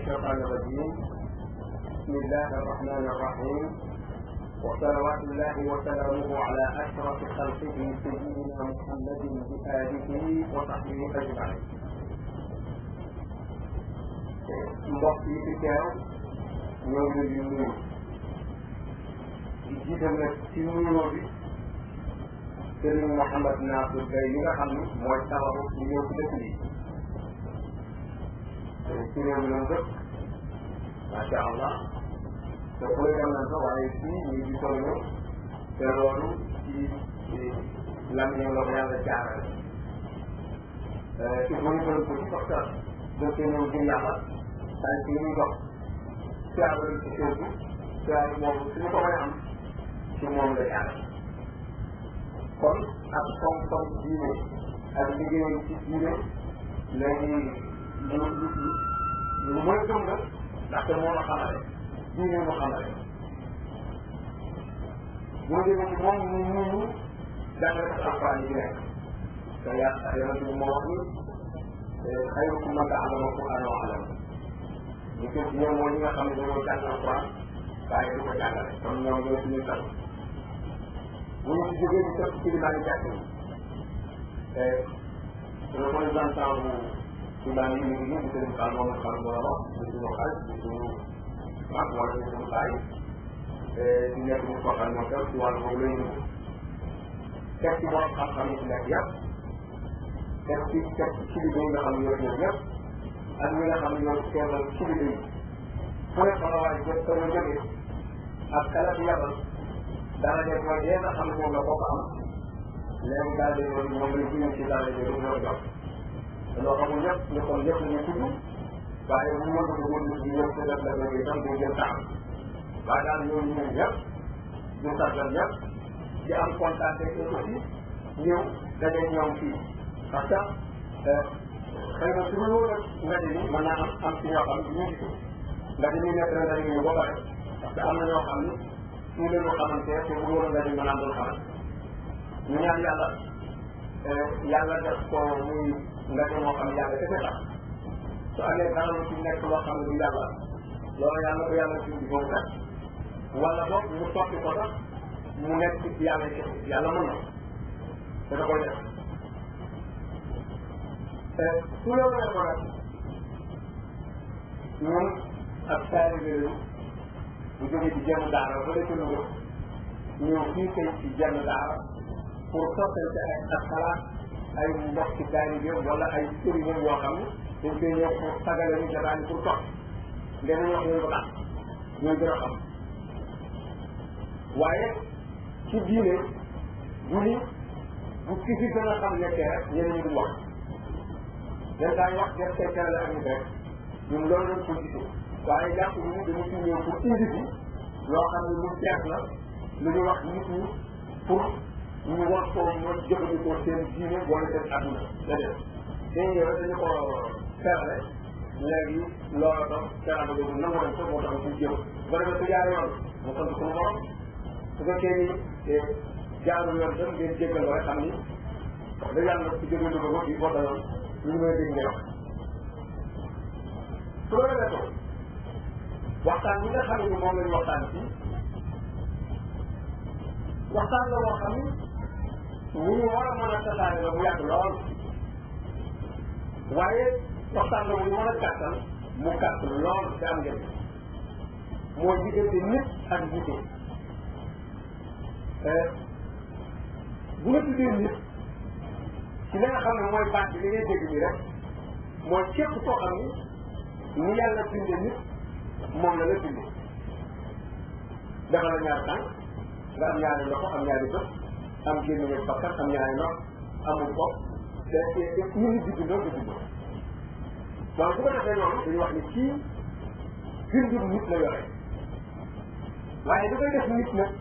الشيطان الرجيم بسم الله الرحمن الرحيم وصلوات الله وسلامه على أشرف خلقه سيدنا محمد بآله وصحبه أجمعين. mbokk yi fi teew ñoo ngi leen di nuyu di jiital nag ci nuyoo bi Serigne Mouhamed Nasir Gaye mi nga xam ni mooy sababu ñu ñëw ci dëkk bi ci réew mi lañ dëkk macha allah te fu dem nañ fa waaye fii ñu ngi toll te loolu ci lan ñëw la ko yàlla jaarale il faut ñu gën ko ci parce que dañ koy ñëw ngir yàlla daal ci ñuy dox jaarale ci kër gi jaarale moom suñu ko mën a am ci moom la jaarale kon ak fonk diine ak liggéeyam ci diine léegi lu mooy gëm la ndaxte moo la xamale diine mu xamale boo déggee ci moom ñu jàngale ko alquran yi nekk te yonent bi moo wax ni xayrukum man ta'allama alquran wa 'allama ñu ko ci ñoom mooy ñi nga xam ne dañoo jàng alquran waaye du ko jàngale kon ñoom ñoo suñuy tal bu ñu ci jógee di tëb ci li maa ngi jàpp ni représentant bu ci maa ngi ñu ngi di sëriñ Fall moom la xam moo wax di suñu xarit di suñu mag wala di suñu baay di nekk ñu ko xam ñoo ci wàllu boobu lay yëngu teg ci borom xam-xam yi ci nekk yëpp teg ci kilifa yi nga xam ne ñoo ñëw yëpp ak ñi nga xam ne ñoo teewal kilifa yi fu ne fa la waaye jot sa nga jógee ak kala bi yabal dara nekk mooy yéen a xam ne moom la bokk am léegi daal di moom la ñu ci daal di ñoo jox loo xamul ñëpp ñu kon ñëpp ñu tudd waaye bu ñu mënul woon ñu ñëpp ci def la léegi itam day jël temps waaye daal ñooñu ñun ñëpp ñu sargal ñëpp di am kontaan te aussi ñëw daje ñoom fii parce que xëy na su ma ñëw rek ndaje ni mën naa am ci ñoo xam ne ñu ngi ndaje mi nekk na ndaje ñu ba pare parce que am na ñoo xam ni fii la ñu xamante te bu ñu ndaje mën naa doon xamal ñu ñaan yàlla def ko muy ndaje moo xam ne yàlla kese tax su amee dara lu ci nekk loo xam ne du yàlla loolu yàlla ko yàlla ci di boobu kat wala boog mu soppi ko sax mu nekk ci yàlla kese yàlla mën na te da koy def su loolu ne ko nag ñun ak taalibe lañu bu jógee ci jenn daara ba dëkk Louga ñëw fii tey ci jenn daara pour sottante ak xalaat ay mbokki taalibe wala ay sëriñ yoo xam ne dañ koy ñëw pour sagale ñu jotaani pour toog ngeen wax ñu ko tax ñooy gën a xam waaye ci diine bu ni bu ki fi gën a xam nekkee rek ñeneen ñi du wax dañ daan wax def tey la ak ñu rek ñun loolu lañ ko gisee waaye jàpp ñu dañu ci ñëw pour indi fi loo xam ne lu tees la lu ñu wax nit ñi pour ñu war koo mën jëfandikoo seen diine wala seen adduna déedéet dañu ñëw rek dañu ko ferale léegi loolu tam ferale boobu nangu nañ ko moo tax ñu jëm ba demee su jaaree yoon mu sant suñu borom su fekkee ni jaarul yoon tam ngeen jéggal rek xam ni wax dëgg yàlla su jógee Louga ba fii boo daloon ñu ngi may dégg ngay wax su loolu weesoo waxtaan bi nga xam ne moom lañu waxtaan fii waxtaan la boo xam ni ñu war a mën a tasaare la bu yàgg lool waaye waxtaan la bu ñu mën a gàttal mu gàtt lool te am njëriñ mooy diggante nit ak nite bu nga tuddee nit ci li nga xam ne mooy baat bi li ngay dégg nii rek mooy képp koo xam ni ni yàlla bindee nit moom la la bindee dafa la ñaar tànk nga am ñaari loxo am ñaari bët am génn ak bakkan am ñaari nopp amul bopp te ñu ngi juddoo nga juddoo donc bu ko defee noonu dañuy wax ni kii bindu nit la yore waaye li koy def nit nag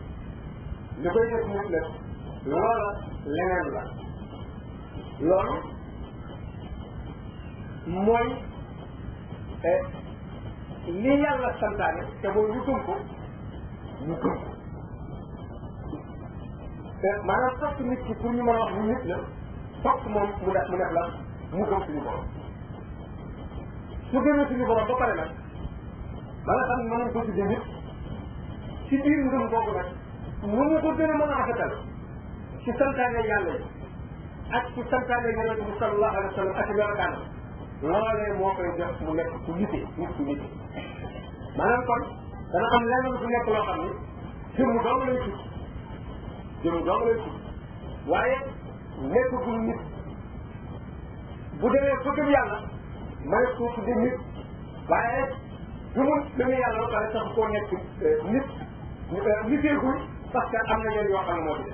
loola leneen la loolu mooy li yàlla santaane te mooy ñu gëm ko maanaam fokk nit ki pour ñu mën a wax ni nit la fokk moom mu def la mu gëm suñu borom su gëmee suñu borom ba pare nag ba nga xam ne mën nañ ko tuddee nit ci biir ngëm boobu nag nu mu ko gën a mën a rafetal ci santaane yàlla yi ak ci santaane yonent bi sallallahu alayhi wa sallam ak melokaanam loolee moo koy def mu nekk ku nite nit ku nite maanaam kon dana am lenn lu fi nekk loo xam ni jëmm dong lay tudd jëmm dong lay tudd waaye nekkagul nit bu demee ba gëm yàlla ma ne ko tuddee nit waaye bu mu gëmee yàlla ba pare tax koo nekk nit niteegul parce que am na yenn yoo xam ne moo di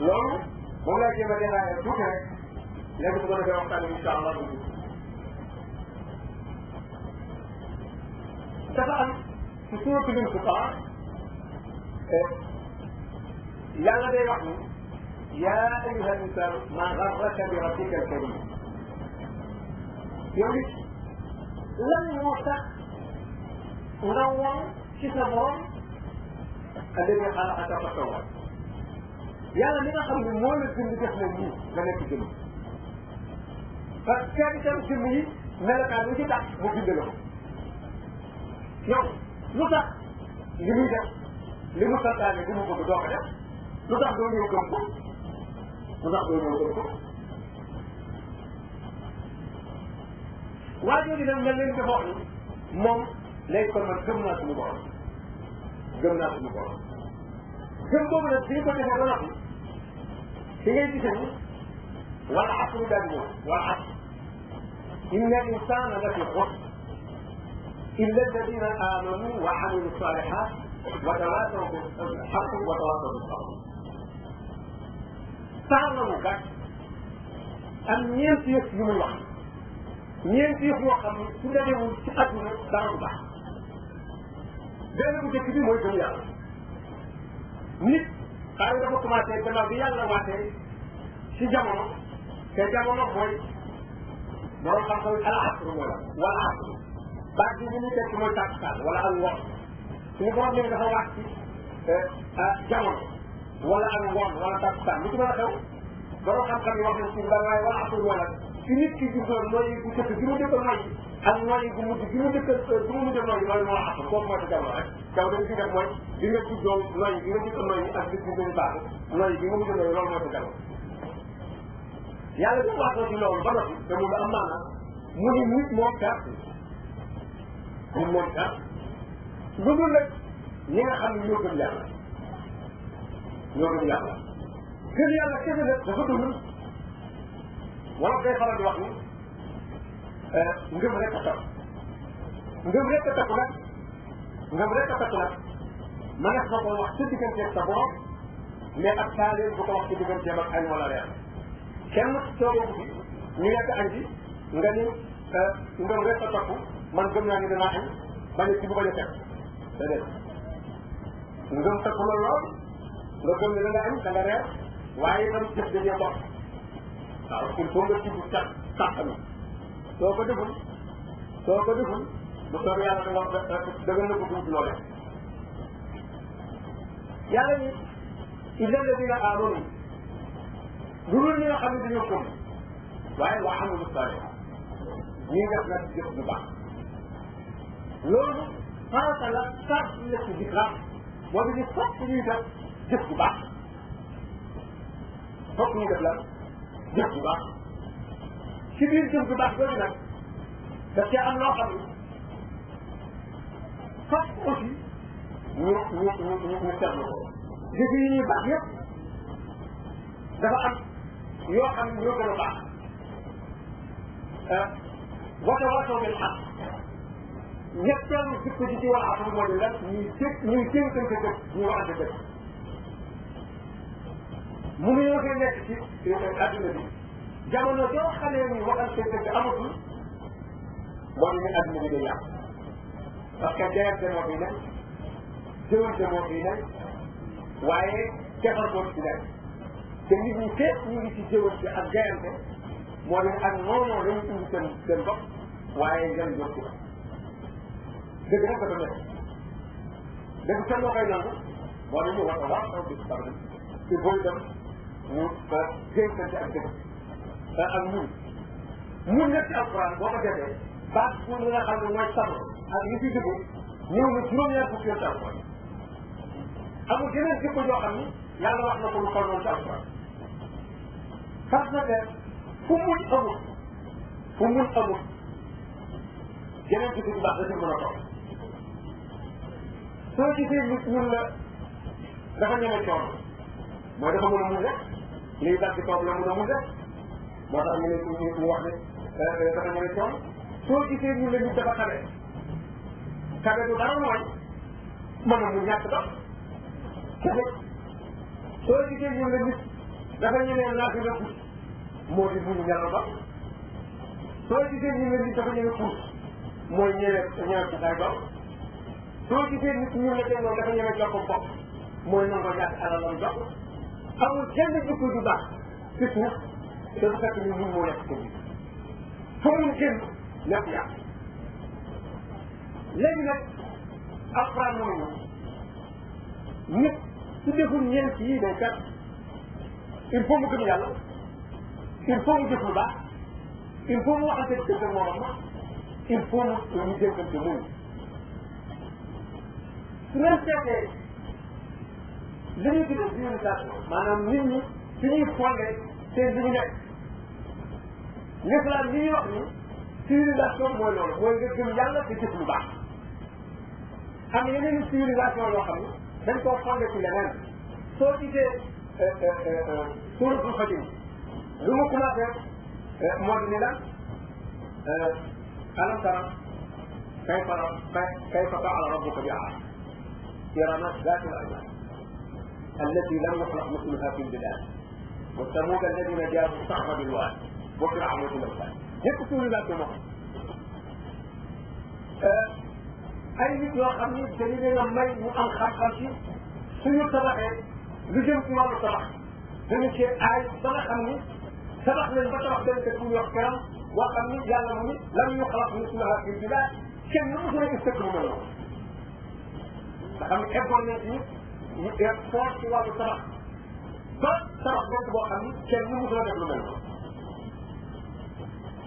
loolu moom laa jéem a détaillé tuuti rek léegi bu ko defee waxtaan bi incha allah dafa am ci suuratu Infitar yàlla day wax ni yaa ayyuha l-insaanu maa garraka bi rabbika al-kariim yow it lan moo tax nga woon ci sa borom alladi xalaqaka fa sawwaak yàlla li nga xam ne moo la bind def na nii nga nekk jëmm parce que itam jëmm yi melokaan bi ci tax mu bind la ko yow lu tax li muy def li mu santaane li mu bëgg doo ko def lu tax doo ñëw gëm ko lu tax doo ñëw gëm ko waa jooju nag mel leen dafa wax ni moom léegi kon man gëm naa suñu borom gëm naa suñu borom gëm boobu nag bi ñu ko defee ba noppi ci ngay gisee ni wal asri daal di ñëw wal asri inna al insana la fi xusr illa alladina amanu wa amilu salihat wa tawasaw bil haqq wa tawasaw bis sabr saar la mu gàtt am ñeenti yëf yu muy wax ñeenti yëf yoo xam ne su dajewul ci àdduna dara du baax benn bu njëkk bi mooy gëm yàlla nit xaar dafa commencé gannaaw bi yàlla waatee ci jamono te jamono mooy borom xam-xam al asr mooy la wala asr baat bi ñu tekki mooy tàkkusaan wala ak ngoon suñu borom ne dafa wax ci jamono wala ak ngoon wala tàkkusaan lu ci mën a xew borom xam-xam yi wax nañ ci mbaa waaye wala asr mooy la ci nit ki gisoon nooyi bu jëkk gi mu dëkk nooyi ak nooyi bu mujj gi mu dëkk gi mu mujj nooyi loolu moo asr kooku mooy sa jamono rek kaw dañ ci def mooy bi nga juddoo nooyi bi nga jëkk nooyi ak bis bi nga baaxu nooyi bi nga mujj nooyi loolu mooy sa jamono yàlla bi waxoo ci loolu ba noppi te mu am maanaam mu ni nit moom perte nit moom perte lu dul nag ñi nga xam ne ñoo gëm yàlla ñoo gëm yàlla gëm yàlla kese nag dafa dund wala day faral di wax ni ngëm rek a topp ngëm rek a topp nag ngëm rek a topp nag mënees na ko wax sa digganteeg sa borom mais ak taaleen bu ko wax ci digganteem ak añ wala reer kenn toogoo fi ñu nekk añ ci nga ni ngëm rek a topp man gëm naa ni danaa añ bañ a ci bu bañ a fekk déedéet ngëm topp la lool nga gëm ne da nga añ da nga reer waaye itam jëf dañuy bokk waaw il faut nga ci bu tàqami soo ko deful bu soobee yàlla da nga nëbb tuuti loolee yàlla ni illa alladina amanu lu dul ñi nga xam ne dañoo gëm waaye wa amilu salihat ñi def nag jëf bu baax loolu farata la sart la ci lislaam moo di ni fokk ñuy def jëf bu baax fokk ñuy def la jëf bu baax ci biir jëf bu baax boobu nag daf cee am loo xam ne fokk aussi ñu seetlu ko jëf yi ñuy baax yëpp dafa am yoo xam ne ñoo gën a baax watawaasaw bil haqq ñetteelu jikko ji ci war a am moo di lan ñuy dénkante dëgg ñuy waxante dëgg mu ngi ñoo fee nekk ci adduna bi jamono joo xamee ni waxante dëgg amatul moo di ne adduna bi day yàqu parce que jayante moo fi nekk jëwante moo fi nekk waaye defar moo fi nekk te nit ñi fépp ñu ngi ci jëwante ak jayante moo di ak noonu lañu indi seen bopp waaye ngeen jot ci dëgg nag dafa nekk dëgg kenn moo koy nangu moo di ñu war a wax taw bi par exemple il faut dem ñu jénkante ak dëgg ak muñ nag ci alquran boo ko defee baat bu nga xam ne mooy sabr ak yi fi dugg ñëw na juróom-ñaar fukki yoon ci alquran amul yeneen jikko yoo xam ni yàlla wax na ko lu toll noonu ci alquran parce que fu muñ amul yeneen jikko yu baax da ci mën a toog soo gisee nit ñun la dafa ñeme coono mooy dafa mën a muñ rek liy dal ci kaw la mën a muñ rek moo tax ñu wax ne dafa ñeme coono soo gisee ñun la nit dafa xabe du dara mooy mën a muñ ñàkk dox soo gisee ñun la nit dafa ñemee naa fi la puus moo di muñu yàlla ba soo gisee ñun la nit dafa ñemee puus mooy ñëwee ci say doom soo gisee nit ñun la tey dafa ñemee jox bopp mooy nangoo ñàkk alalam jox amul kenn jikko ju baax ci suuf te bu fekk ni muñ moo nekk ko bi foo ñu génn lépp yàq léegi nag alxuraan moomu nit su deful ñeent yii day kat il faut mu gëm yàlla il faut mu jëf lu baax il faut mu waxante dëgg ak morom il faut mu jéggante muñ su ngeen seetee li ñuy tuddee civilisation maanaam nit ñi fi ñuy fondé seen li ñu nekk l'islam li ñuy wax ni civilisation mooy loolu mooy nga gëm yàlla te jëf lu baax am yeneen civilisation yoo xam ne dañ koo fondé ci leneen soo gisee suuratul Fajr lu mu commencé moo di ni lan alam tara kayfa fa'ala rabbuka bi'aad irama zaatil imaad allati lam yuxlaq misluha fi l-bilaad wa samuuda alladina jaabu s-saxra bil-waad wa fir'awna dil awtaad ñëpp civilisation moo ay nit yoo xam ni dañu leen a may ñu am xam-xam ci suñu tabaxee lu jëm ci wàllu tabax dañu cee aay ba nga xam ni tabax nañ ba tabax benn dëkk bu ñuy wax Karam boo xam ni yàlla mu ni lam yuxlaq misluha fi l-bilaad kenn mësu na gis dëkk bu mel noonu nga xam ne eggoon nañ ci ñu fort ci wàllu tabax ba tabax dëkk boo xam ni kenn mësu na def lu mel noonu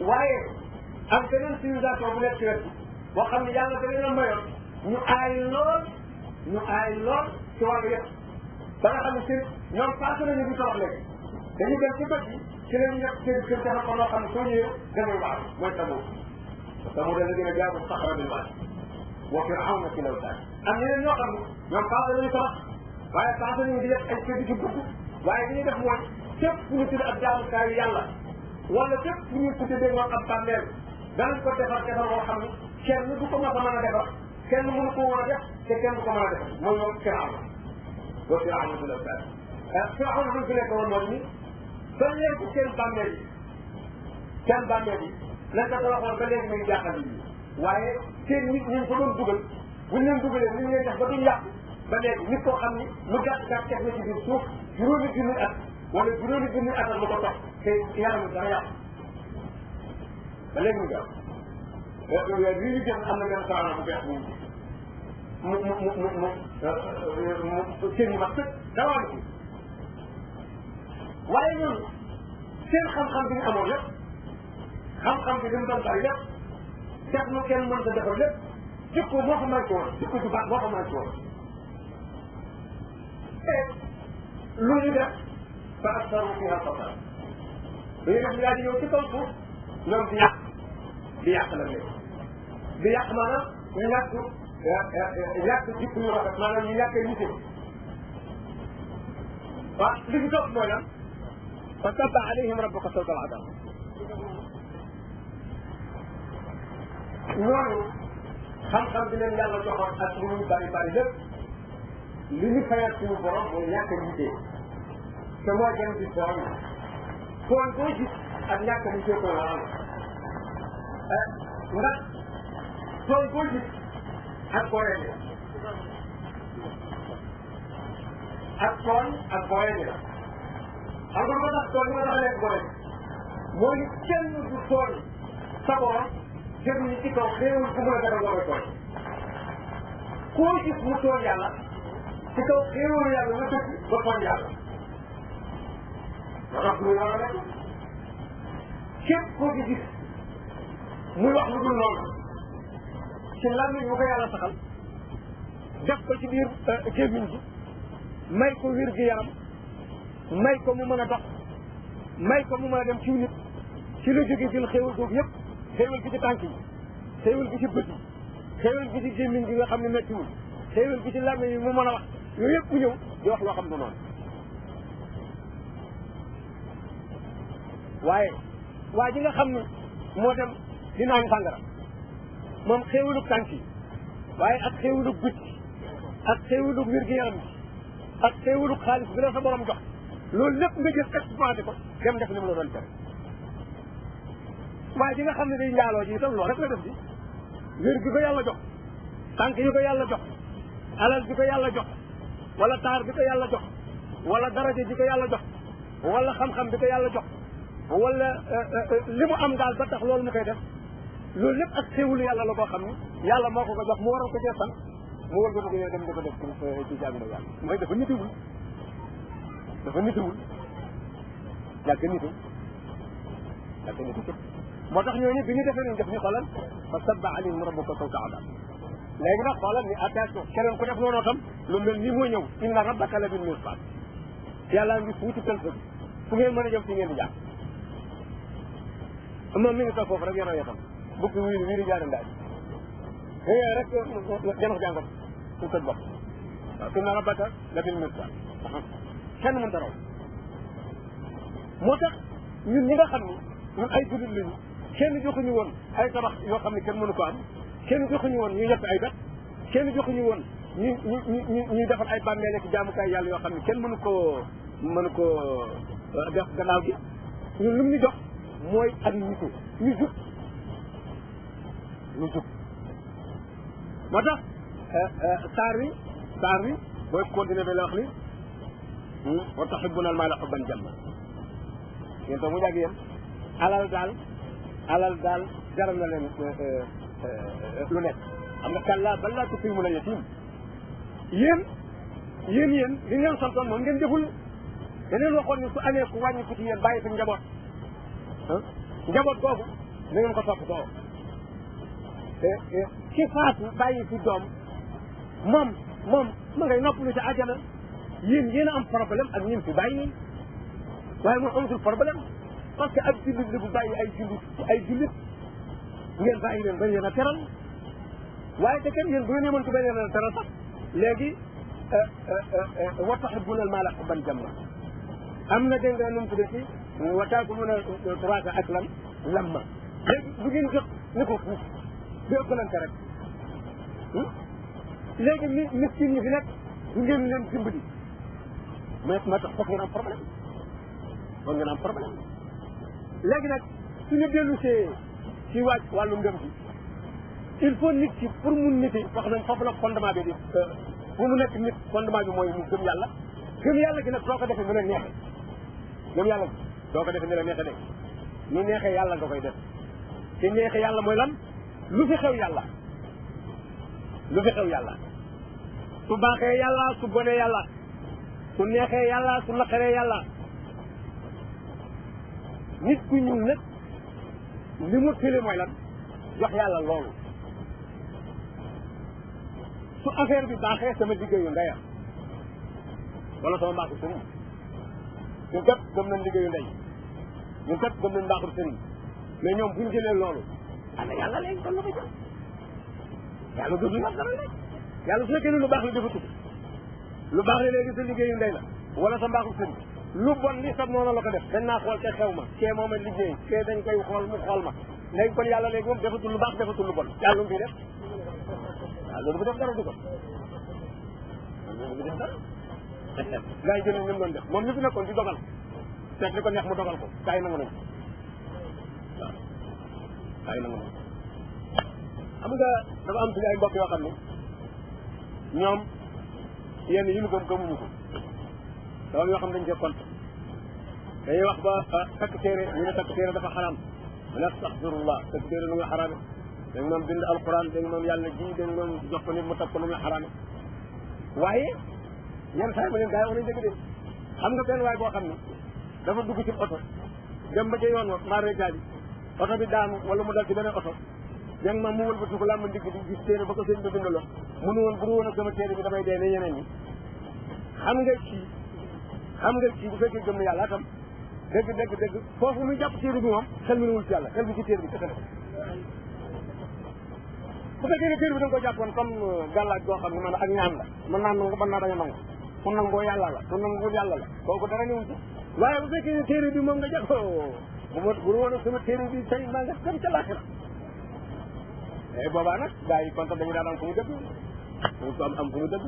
waaye am beneen civilisation bu nekk ci wet boo xam ne yàlla da leen a mayoon ñu aay lool ci wàllu yëpp ba nga xam ne seen ñoom passé nañu di tabax léegi dañu dem ci bët yi ci la ñu nekk seen kër defar ko loo xam ne soo ñëwee demee waaw mooy Samuud la gën a jaabu saxra bil waad wa Firawna fil awtaad am ñeneen ñoo xam ne ñoom passé nañu tabax waaye passé nañu di def ay kër di ci dugg waaye li ñuy def mooy képp fu ñu tudd ab jaamukaayu yàlla wala képp fu ñu tuddee ñoom ab bàmmeel danañ ko defar boo xam ne kenn du ko mën a defar kenn mënu ko war a def te kenn du ko mën a defar mooy moom Firawna wa Firawna fil awtaad Firawna duñ fi nekk woon moom ni ba léegi seen bàmmeel yi lañ ko tabaxoon ba léegi ñu ngi jaaxal nit ñi waaye seen nit ñi ko doon dugal buñ leen dugalee ni ñu leen def ba duñ yàqu ba léegi nit koo xam ni lu gàtt gàtt teg na ci biir suuf juróomi junni at wala juróomi junni at ak lu ko topp te yaram dana yàqu ba léegi ñu gaaw li ñu jëm am na benn Firawna bu bees bu mu seen yi mag sëkk dawaan ko waaye ñun seen xam-xam bi ñu amoon lépp xam-xam bi li mu doon bari lépp def nu kenn mën ta defar lépp jikko moo ko manqué woon jikko ju baax moo ko manqué woon te lu ñu def fa aktaru fiha al-fasaad dañuy def yaa di ñëw ci kaw suuf ñoom di yàq la léegi di yàq maanaam ñu ñàkk jikko yu rafet maanaam ñu ñàkkee nit waaw li ci topp mooy lan fa sabba alayhim rabbuka sawta al-'adab ñooñu xam-xam bi leen yàlla joxoon ak lu ñu bari bari lépp li ñu fayal suñu borom mooy ñàkk a nitee te mooy gën di tooñ tooñ boo gis ak ñàkk a nitee koy waral ndax tooñ boo gis ak booyee ak tooñ ak booyee la xam nga lu tax tooñ li ma tax nekk booyee mooy kenn du tooñ sa borom jëruñu ci kaw xéewul bu mën a defal nga koy tooñ koo gis mu tooñ yàlla ci kaw xéewalu yàlla nga dëkk ba tooñ yàlla loolu tax muy war a nekk képp koo ci gis muy wax lu dul noonu ci làmmiñ bu ko yàlla saxal def ko ci biir gémmiñ gi may ko wér gi yaram may ko mu mën a dox may ko mu mën a dem ci nit ci la jóge jël xéewal googu yëpp xéewal gi ci tànk yi xéewal gi ci bët yi xéewal gi ci gémmiñ gi nga xam ne mettiwul xéewal gi ci làmmiñ yi mu mën a wax yooyu yëpp mu ñëw di wax loo xam ne noonu waaye waa ji nga xam ne moo dem di naan sàngara moom xéewalug tànk yi waaye ak xéewalug bët yi ak xéewalug wér gi yaram bi ak xéewalug xaalis bi la sa borom jox loolu lépp nga jël exploité ko dem def li mu la doon tere waaye ji nga xam ne day njaaloo ji itam loolu rek la def di wér gi ko yàlla jox tànk yi ko yàlla jox alal bi ko yàlla jox wala taar bi ko yàlla jox wala daraja ji ko yàlla jox wala xam-xam bi ko yàlla jox wala li mu am daal ba tax loolu mu koy def loolu lépp ak xéwlu yàlla la koo xam ne yàlla moo ko jox mu waral ko cee sant mu war ko dugg yow dem di ko def ci jaamu yàlla mooy dafa nitiwul yàgg nitu moo tax ñooñu bi ñu defee nañ def ñu xoolal fa sabba alayhim rabbuka sawta adab léegi nag xoolal ni attention keneen ku def noonu tam lu mel nii moo ñëw inna rabbaka la bil mirsad yàlla ngi fuuti tënk fu ngeen mën a jëm fi ngeen di jaar moom mi ngi toog foofu rek yéen a yetam bukki wiiri jaari ndaay rek janox jàngat su tëj bopp waaw inna rabbaka la bil mirsad kenn mën daraw moo tax ñun ñi nga xam ni ñun ay jullit lañu kenn joxuñu woon ay tabax yoo xam ne kenn mënu ko am kenn joxuñu woon ñu yett ay bet kenn joxuñu woon ñu defar ay bàmmeel ak jaamukaay yàlla yoo xam ne kenn mënu koo def gannaaw gi ñun lu mu ñu jox mooy ak nitu ñu jub moo tax saar wi booy continuer ba la wax ni wa tuhibbuna al-maala hubban jamma yéen tam mu jàgg yéen alal daal jaral na leen lu nekk xam nga kàllaa bal laa tukrimuuna al-yatiim yéen li ngeen santoon moom ngeen deful da leen waxoon ni su amee ku wàññi ku ci yéen bàyyi fi njaboot googu da ngeen ko toppatoo ci faatu bàyyi fi doom moom ma ngay noppalu ci àjjana yéen a am problème ak ñun fi bàyyi waaye moom amatul problème parce que ak jullit la bu bàyyi ay jullit ngeen bàyyi leen bañ leen a teral waaye te kenn yéen bu ngeen yemoon ci bañ leen a teral sax léegi wa tuhibbuna al-maala hubban jamma am na dégg nga nu mu tuddee ci wa taakuluuna turaasa aklan lamma léegi bu ngeen jot ni ko fuuf di ëppalante rek léegi miskin ñi fi nekk du ngeen leen dimbali mais moo tax foog ngeen am problème léegi nag suñu dellu ci wàllu ngëm gi il faut nit ki pour mu niti wax nañ foofu la fondement bi di pour mu nekk nit fondement bi mooy mu gëm yàlla gi nag soo ko defee mu leen neexee gëm yàlla gi soo ko defee mu leen neexee de ni neexee yàlla nga koy def te neexee yàlla mooy lan lu fi xew yàlla su baaxee yàlla su bonee yàlla su neexee yàlla su naqaree yàlla nit ku ñuul nag li mu tële mooy lan jox yàlla loolu su affaire bi baaxee sama liggéeyu ndeyam wala sama mbaaxu sëriñ ñun kat gëm nañ liggéeyu ndey ñun kat gëm nañ mbaaxu sëriñ mais ñoom buñ jëlee loolu ana yàlla léegi kon la ko jël yàlla dootul wax dara léegi yàlla su nekkee ni lu baax la defatu lu baax la léegi sa liggéeyu ndey la wala sa mbaaxu sëriñ lu bon li sax noonu la ko def dañ naa xool te xew ma kee mooma liggéey kee dañ koy xool mu xool ma léegi kon yàlla léegi moom defatul lu baax defatul lu bon yàlla lu mu fiy def waaw loolu bu def dara du ko loolu bu def dara gars yi jël nañ doon def moom li fi nekkoon di dogal seet li ko neex mu dogal ko gars yi nangu nañ waaw gars yi nangu nañ xam nga dafa am suñu ay mbokk yoo xam ne ñoom yenn yi ñu gëmuñu ko dafa yoo xam dañ cee compte dañuy wax ba takk téere ñu ne takk téere dafa xaraam mu ne astaxfirullah takk téere lu muy xaraame dañ moom bind alquran dañ moom yàlla ji dañ moom jox ko nit mu takk ko lu muy xaraame waaye yenn saa yi ma leen gars yi wax nañ dëgg de xam nga benn waay boo xam ne dafa dugg ci oto dem ba ca yoon wa maa rey bi oto bi daanu wala mu dal ci beneen oto yang ma mu wëlbatu ko làmb ndigg di gis téere ba ko sëñ bi bindaloo mënu woon bu woon ak sama téere bi damay dee ne ñeneen ñi xam nga kii bu fekkee gëm na yàlla tam dëgg foofu muy jàpp téere bi moom xel mi newul ci yàlla xel bi ci téere bi kese la bu fekkee ne téere bi da nga ko jàppoon comme gàllaaj goo xam ne man ak ñaan la mën naa nangu mën naa bañ a nangu ku nangoo yàlla la ku nangu yàlla la kooku dara newul ci waaye bu fekkee ne téere bi moom nga jàpp bu woon sama téere bi tey maa nga dem ca laaxira boobaa nag gars yi kontaan dañu daan am fu mu dëgg dañu ko am fu mu dëgg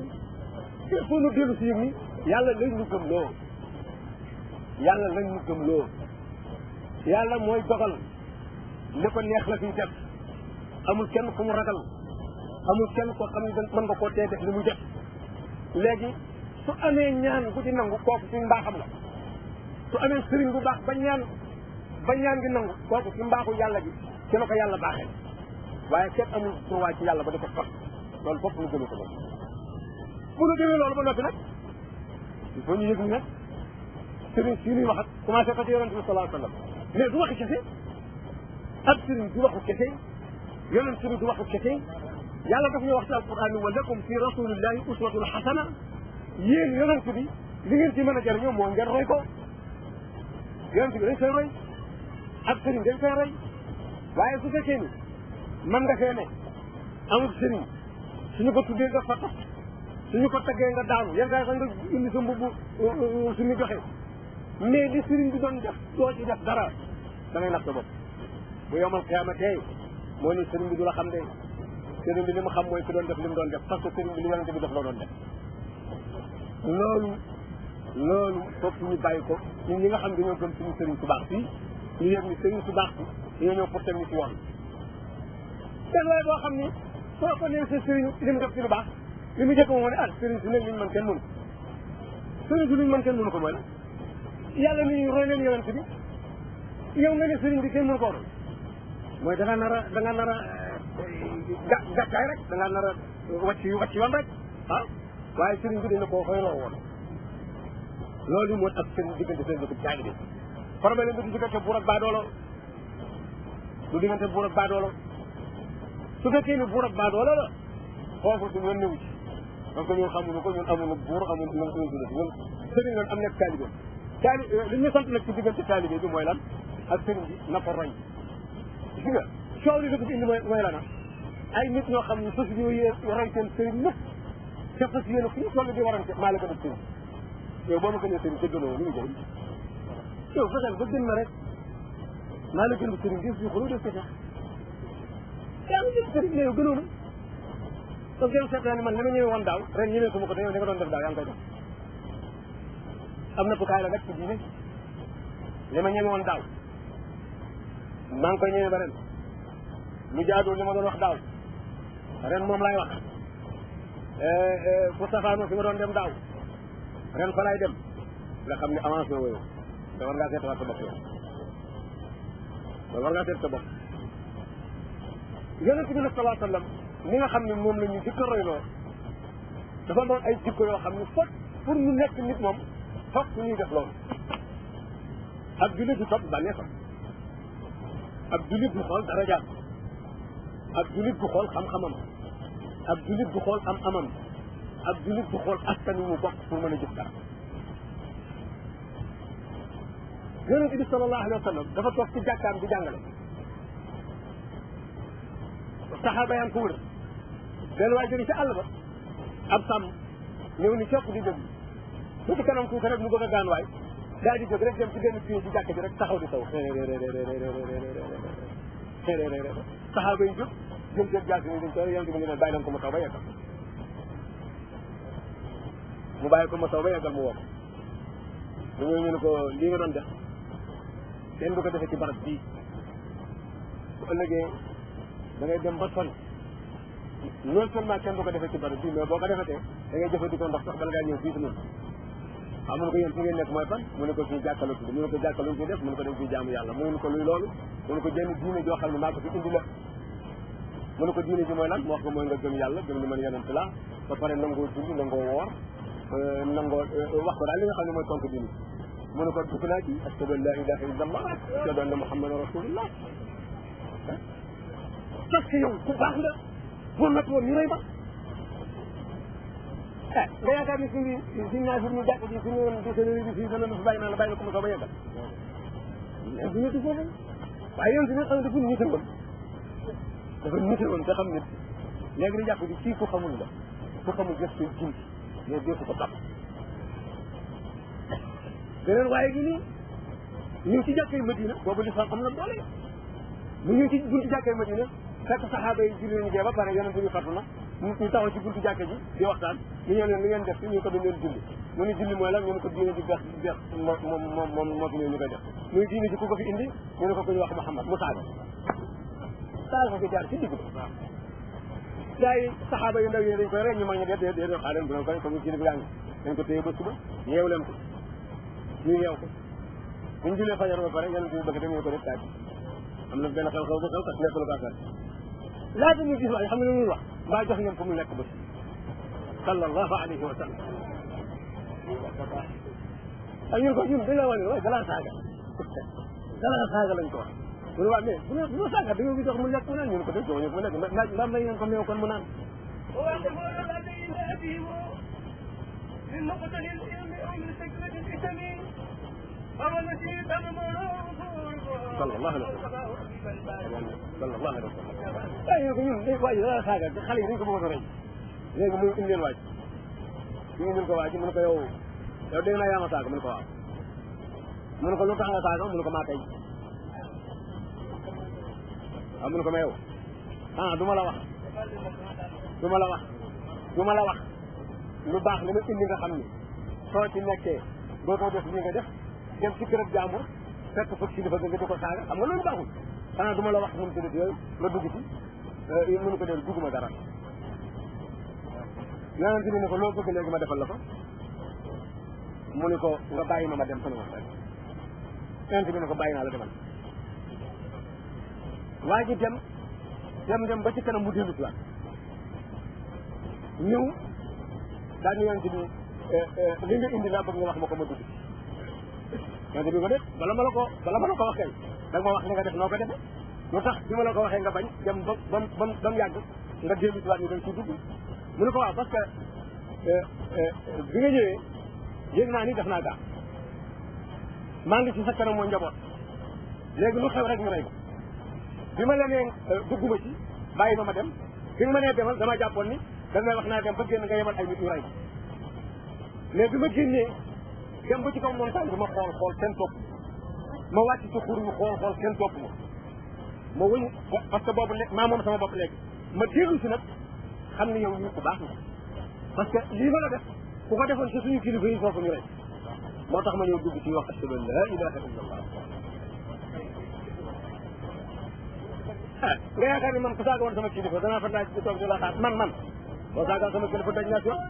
il faut nu dellu si yëg ni yàlla lañ ñu gëm loo yàlla mooy dogal li ko neex la fiy def amul kenn ku mu ragal amul kenn koo xam ne mën nga koo tee def li muy def léegi su amee ñaan bu ci nangu kooku ci mbaaxam la su amee sëriñ bu baax ba ñaan gi nangu kooku ci mbaaxu yàlla gi ci la ko yàlla baaxee waaye kenn amul droit ci yàlla ba dafa fat loolu foofu ñu gëme ko loolu bu ñu gëmee loolu ba noppi nag il faut ñu yëg ni nag sëriñ si ñuy wax ak commencé ko ci yonent bi sallallahu alayhi wa sallam mais du waxi kese ab sëriñ du waxu kese yonent bi du waxu kese yàlla daf ñu wax ci alquran ni wa lakum fi rasulillahi uswatun hasana yéen yonent bi li ngeen ci mën a jëriñoo moo ngeen roy ko yonent bi dañ koy roy ab sëriñ dañ koy roy waaye su fekkee ni man nga fee ne amul sëriñ suñu ko tuddee nga fa suñu ko taggee nga daanu yan saa sax nga indi sa mbubb suñu joxe mais li sëriñ bi doon def doo ci def dara da ngay nax sa bopp bu yomal xiyamatee moo ni sëriñ bi du la xam de sëriñ bi li mu xam mooy ki doon def li mu doon def parce que sëriñ bi li yonente bi def la doon def loolu foofu ñu bàyyi ko ñun ñi nga xam dañoo gëm suñu sëriñ su baax fii ñu yëg ni sëriñ su baax bi dañoo ñëw pour teg ñu ci yoon kenn waaye boo xam ni soo ko nee sa sëriñ li mu def ci lu baax li mu jëkk moo ne sëriñ si nag liñ mën kenn mënu sëriñ si liñ mën kenn mënu ko mooy la yàlla ni roy leen yonent bi yow nga ne sëriñ bi kenn mënu koo roy mooy da nga nar a gàccaay rek da nga nar a wàcc yoon rek waaye sëriñ bi dañu koo xoyloo woon loolu moo tax sëriñ diggante sëriñ bi taalibe problème bi du diggante buur ak baadoolo su fekkee ni buur ak baadoolo la foofu suñu yoon newu ci donc ñun xamuñu ko ñun amuñu buur amuñu ñun sëriñ loon am nekk taalibe li ñu sant nag ci diggante taalibe bi mooy lan ak sëriñ bi na ko roy gis nga coow li dëgg fi indi mooy lan ay nit ñoo xam ne fas yéene roy seen sëriñ lépp te fas yéene fu ñu toll di warante maa la gën a sëriñ yow boo ma gënee sëriñ te gënoo lu muy jëriñ yow fexeel ba gën na rek maa la gën a sëriñ gis ñu xolu def ko sax yaa ngi gën sëriñ yow gënoo na donc yow seet naa ne man li ma ñëwee woon daaw ren ñëwee ko ma ko te yow li nga doon def daaw yaa ngi koy def am na tukaay la rek ci diine li ma ñëwee woon daaw maa ngi koy ñëwee ba ren lu jaadoo li ma doon wax daaw ren moom laay wax pour safaano fi ma doon dem daaw ren fa laay dem nga xam ne avancé wooyu te war ngaa seetawaat sa bopp yow war ngaa seet sa bopp yonent bi sallallahu alayhi wa sallam li nga xam ne moom la ñu jikko royloo dafa doon ay jikko yoo xam ne foog pour ñu nekk nit moom foog ñuy def loolu ab jullit du topp bànneexam ab jullit du xool darajaam ab jullit du xool xam-xamam ab jullit du xool am-amam ab jullit du xool askan wi mu bokk pour mën a jëf dara yonent bi sallallahu alayhi wa sallam dafa toog ci jàkkaam di jàngale saxaaba yaa ngi ko wër benn waay jóge ci àll ba ab sàmm ñëw ni copp di déglu su ci kanam tuuti rek mu bëgg a gaan waay daal di jóg rek dem ci benn pied ci jàkk ji rek taxaw di taw saxaaba yi jóg jëm jël jaasi ni dañ ko yonent bi ngi ne bàyyi leen ko mu taw ba yeggal mu bàyyi ko mu taw ba yeggal mu woo lu ñëw ñu ne ko lii nga doon def kenn du ko defee ci barab bii bu ëllëgee da ngay dem ba sonn non seulement kenn du ko defee ci barab bii mais boo ko defetee da ngay jëfandikoo ndox sax bala ngaa ñëw fii si noonu xam mu ne ko yéen fi ngeen nekk mooy fan mu ne ko fii jàkkalu tudd mu ne ko jàkkaluñ fi def mu ne ko dem fii jaamu yàlla mu ne ko luy loolu mu ne ko jenn diine joo xam ne maa ko fi indi la mu ne ko diine ji mooy lan mu wax ko mooy nga gëm yàlla gëm ni man yonent la ba pare nangoo julli nangoo woor nangoo wax ko daal li nga xam ne mooy tontu diine mu ne ko dugg naa ci ashhadu an la ilaha illa allah ashhadu anna muhammadan rasulullah parce que yow ku baax nga boo noppi woon ñu rey ma nga yaakaar ni suñu naa ñu jàkk ji suñu woon di seen fii dana la fi bàyyi naa la bàyyi la ko ma soo ba yeggal du ñu foofu waaye yoon si nga xam ne dafa nite woon te xam nit léegi di jàpp di kii ku xamul la ku xamul gëstu jiw mais dee ko topp beneen waaye gi nii ñu ngi ci jàkkee Madina boobu lislaam am na doole mu ñu ngi ci buntu jàkkee Madina fekk saxaaba yi julli nañu gee ba pare yonente bi fatu na ñu taxaw ci buntu jàkke ji di waxtaan ñu ñëw leen li ngeen def fi ñu ko dañ leen julli mu ni julli mooy lan ñu ne ko diine ji beex moo fi ñëw ñu koy def muy diine ji ku ko fi indi ñu ne ko ñu wax Muhammad mu saaga ko ko jaar ci digg gars yi saxaaba yu ndaw yi dañ koy rek ñu mag ñi dee xaaleen bu koy comme diine bi yaa ngi dañ ko téye ba suba yeew leen ko ñu yeew ko buñ jullee fajar ba pare yonente bi bëgg dem ñu ko def taaj am na benn xew-xew bu xew tax nekk lu ko affaire laata ñu gis waaye xam nga lu ñuy wax mbaa jox ngeen ko mu lekk bés sallallahu alayhi wa sallam ak ñun ko ñun dañ la wane waaye dalaa saaga lañ ko wax mu ne waa mais bu ma saaga dañoo gis wax mu lekk mu naan ñu ne ko def jox ñu ko mu lekk ndax may ngeen ko meew kon mu naan sallallahu alayhi wa sallam waaye ko ñun waaye dara saaga xale yi dañ ko bëggoon a rey léegi muy indil waaj ñu indil ko waaj mu ne ko yow dégg naa yaa ma saaga mu ne ko waaw mu ne ko lu tax nga saaga mu ne ko maa tey waaw mu ne ko mais yow du ma la wax lu baax li ma indi nga xam ni soo ci nekkee dootoo def li nga def dem ci kërëb jàmbur fekk fa ci dafa nga di ko saaga xam nga loolu baaxul xanaa du ma la wax mun tëdd yooyu nga dugg ci mënu ko del dugguma dara yonente bi ne ko loo bëgg léegi ma defal la ko mu ne ko nga bàyyi ma dem sama wax rek yonente bi ne ko bàyyi naa la demal waa ji dem ba ci kanam mu dellu si waat ñëw daal ni yonente bi li nga indi laa bëgg nga wax ma ko ma dugg yonente bi ko def bala ma la ko wax kay da nga ma wax li nga def noo ko defee lu tax bi ma la ko waxee nga bañ dem ba mu yàgg nga dellu si waat ñu dañ ciy dugg mu ne ko waaw parce que bi nga ñëwee yëg naa ni def naa gaa maa ngi ci sa kanam moo njaboot léegi lu xew rek ñu rey ko bi ma la nee dugguma ci bàyyi ma dem bi nga ma nee demal dama jàppoon ni da ngay wax naa dem ba génn nga yemal ay nit ñu rey ko mais bi ma génnee dem ba ci kaw montagne bi ma xool seen topp ma wàcc ci xur yu xool seen topp ma wëñ parce que boobu maa moom sama bopp léegi ma dellu si nag xam ne yow ñu ko baax na parce que lii ma la def ku ko defoon ci suñu kilifa yi foofu ñu rey moo tax ma ñëw dugg ci wax ashhadu an la ilaha illallah nga yaakaar ni man ku saaga woon sama kilifa danaa fa daaj di toog di la xaar man boo saaga sama kilifa daj naa si wax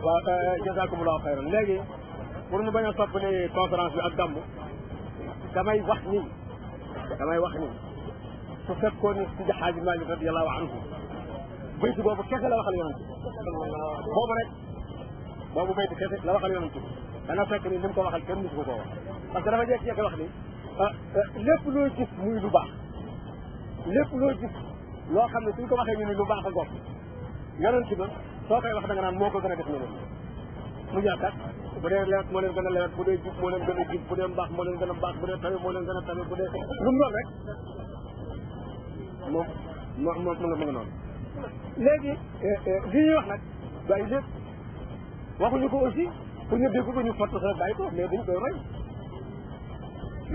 waaw jazakumullahu xayran léegi pour ñu bañ a soppali conférence bi ak gàmm damay wax ni su fekkoon ni Sidi Xaaji Maalik radiyallahu anhu bayti boobu kese la waxal yonent boobu bayti kese la waxal yonent dana fekk ni li mu ko waxal kenn musu ko koo wax parce que dama jékki-jékki wax ni lépp loo gis muy lu baax lépp loo gis loo xam ne suñ ko waxee ñu ni lu baax a gopp yonent ba soo koy wax da nga naan moo ko gën a def ñeneen mu jàkkaat bu dee lewet moo leen gën a lewet bu dee jub moo leen gën a jub bu dee mbaax moo leen gën a mbaax bu dee tawe moo leen gën a tawe bu dee lu mu doon rek moom mu nga noonu léegi li ñuy wax nag bàyyi lépp waxuñu ko aussi pour ñu dégg ko ñu fott sa bàyyi ko mais dañ koy roy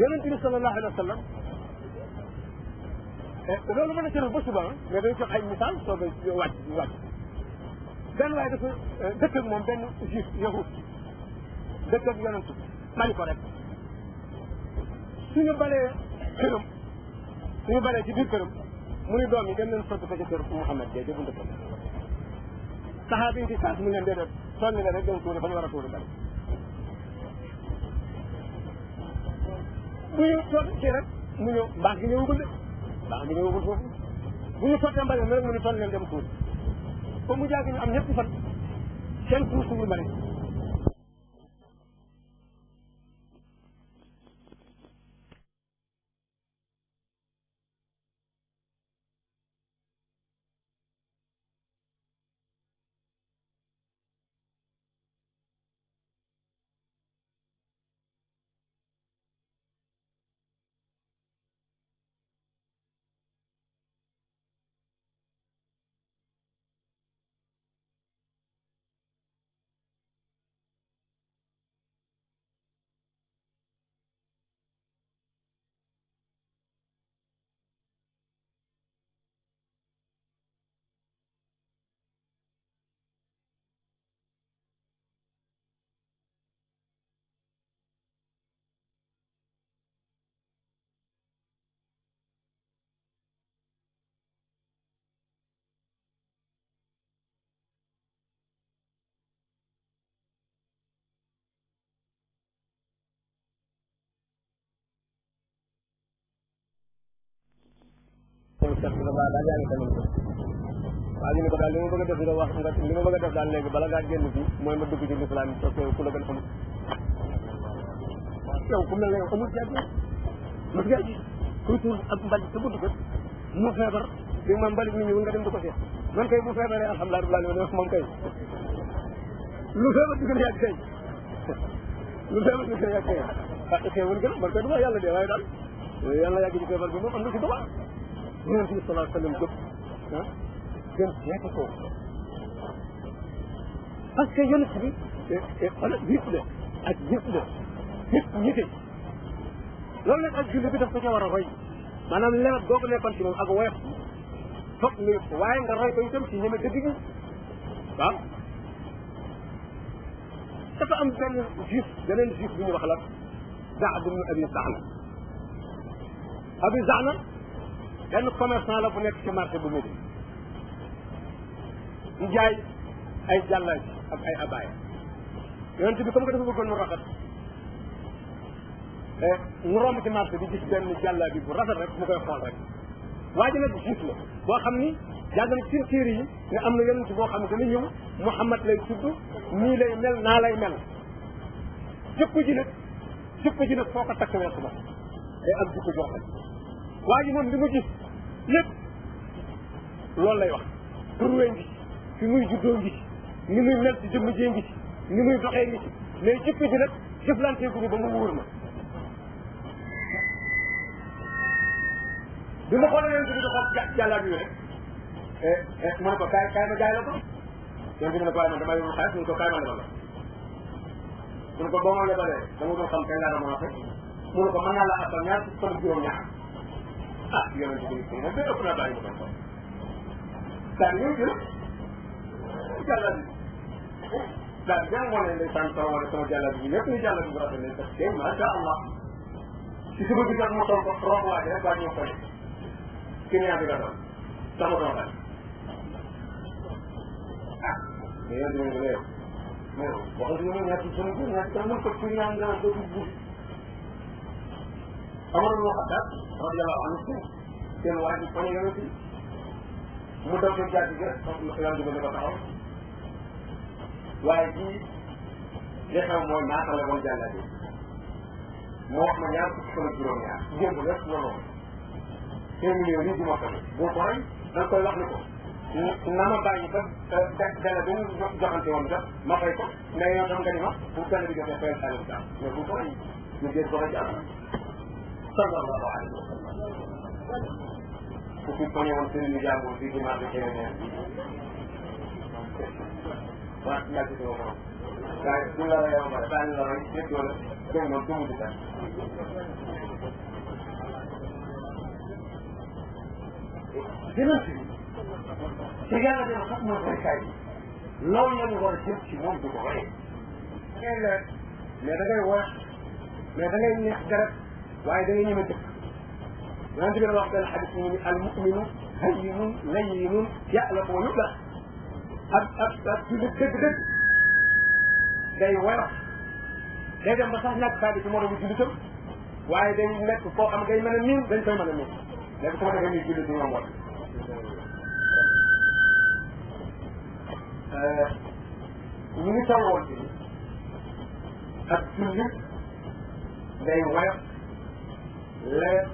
yonent bi sallallahu alayhi wa sallam loolu mën a cëral ba suba mais dañ jox ay misaal soog a wàcc benn waaye dafa dëkk ak moom benn juif yahud dëkk ak yonent bali ko rek suñu balee ci biir këram mu ni doom yi dem leen sotti ko ci kër Mouhamed Gueye jëbu ndëkkam saxaaba yi di saas mu leen déedéet sonni la rek dem tuuri fa ñu war a tuuri bali bu ñu toog ci rek mu ñëw mbaax gi ñëwagul de mbaax gi ñëwagul foofu bu ñu sottee mbali mi rek mu ni sonn leen dem tuuri ba mu jàgg ñu am ñetti fan seen tuur suñu mbali waaw ñu ne ko daal li ma bëgg a def nga wax nga li ma bëgg a def daal léegi bala ngaa génn fii mooy ma dugg ci lislaam yi parce que ku la gën amul yow ku mel ne yow amul ci àdduna mas ngaa gis kuy tuur ab mbalit sa bunt ko mu feebar bi ma mbalit mi ñëwul nga dem di ko seet man kay bu feebaree alhamdulilah rabbil alamin moom kay lu feebar di gën a yàgg kay lu feebar di gën a yàgg kay ah xeewul gën man kay du ma yàlla dee waaye daal yàlla yàgg ci feebar bi moom am na ci doba yonent bi sallallahu alayhi wa sallam jóg ah gën seeti ko parce que yonent bi xoolal gis la ak gis la gis ñite loolu nag ak julli bi daf ko ca war a roy maanaam lewet boo ko nekkoon ci moom ak woyof foog nga yëpp waaye nga roy ko itam ci ñeme dëgg gi waaw dafa am benn juif beneen juif bu ñu wax la Saad ibn Abi Za'na Abi Za'na benn commerçant la bu nekk ci marché bu Médine di jaay ay jàllaaj ak ay abaaya yonent bi comme que dafa bëggoon mu rafet mu romb ci marché bi gis benn jàllaa bi bu rafet rek mu koy xool rek waa ji nag juif la boo xam ni jàng na ci téere yi ne am na yonent boo xam ne dana ñëw Muhammad lay tudd nii lay mel naa lay mel jëpp ji nag foo ko takk weesu ba day am jikko jox waa ji moom li mu gis lépp loolu lay wax turwee ngi fi muy juddoo ngi ni muy mel ci jëmm jee ngi ci ni muy doxee ngi ci mais jëpp ji nag jëflante guñu ba mu wóor ma bi ma xoolee yonent bi di xool jàllaa bi rek mu ne ko kaay ma jaay la ko yonent bi ne ko waaye man damay yóbbu xaalis mu ne ko kaay ma lebal la mu ne ko boo ma lebalee dama doon xam kañ laa dama waxee mu ne ko mën naa la asal ñaar ci fan juróom-ñaar ah yonent bi moom day ëpp naa bàyyi ma ko daal ñëw jël jàllaa bi daal jàng moo ne ndeysaan sama wala sama jàllaa bi lépp ñu jàllaa bi bu rafet ne parce que macha allah ci suba bi jot mu toog ko roog waaji rek waa ñëw koy client bi nga doon sama doon laaj ah mais yéen dinañ ko léegi mais waxatuñu ne ñaati sama biir ñaati sama ko client nga dootu buur amoon moo xam daal radiyallahu anhu seen waa ji poñe yonent bi mu daw ko jaati gi yonent bi ne ko taxaw waaye kii li xew mooy naata la woon jàlla bi moo wax ma ñaar fukki fan ak juróom-ñaar démb rek loolu 5 millions yi du ma ko boo ko rey da nga koy wax ni ko na ma bàyyi ba dana bi ñu joxante woon sax ma fay ko mais yow tam nga ni ma pour dana bi jotee fayal xaalis daal mais bu ko ñu jël ko ci am sallallahu alayhi wa sallam ku fi poñe woon sëriñu jàmbur fii ci marché Kébémer waaw ñàkk si ko waaye bu la rayoo ba daañu la rey ñëpp doole dégg nga dumu di tax dina si te yàlla dina sax mooy baykat yi loolu la ñu war a jëm ci moom du ko rey ngay leer mais da ngay woyax mais da ngay neex garab waaye da ngay ñeme dëkk yonente bi wax benn xadis ñu ni al muminu hayyinun layyinun ya'lamu wa yubla ak ci dëgg day woyof day dem ba sax ñàkk xaalis ci moromu jullitam waaye day nekk foo xam ngay mën a miin dañ koy mën a miin léegi su ma defee nii jullit ñoom war ñu ngi toll woon ci ak jullit day woyof leer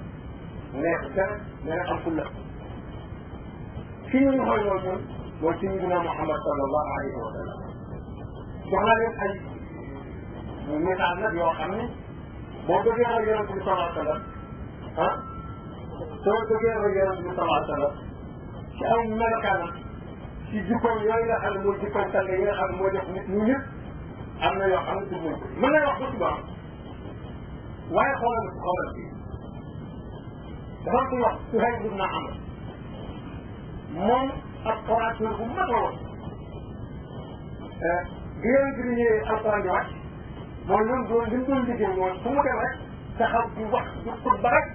neex dara dana am fulla fi ñu xool loolu ñun mooy ci ñu Muhammad sallallahu alayhi wa sallam jox naa leen ay misaal nag yoo xam ni boo bëggee roy yonent bi sallallahu alayhi wa sallam ah soo bëggee roy yonent bi sallallahu alayhi wa sallam ci aw melokaanam ci jikkoom yooyu nga xam ne mooy jikkoom sang yi nga xam ne moo def nit ñu ñëpp am na yoo xam ne tudd nañ ko mën na wax ba suba waaye xoolal bi dafa am ku wax Suhayb ibn Amr moom ak orateur bu mag la woon bi yonent bi ñëwee alquran di wàcc mooy loolu doon li mu doon liggéey mooy fu mu dem rek taxaw di wax di xutba rek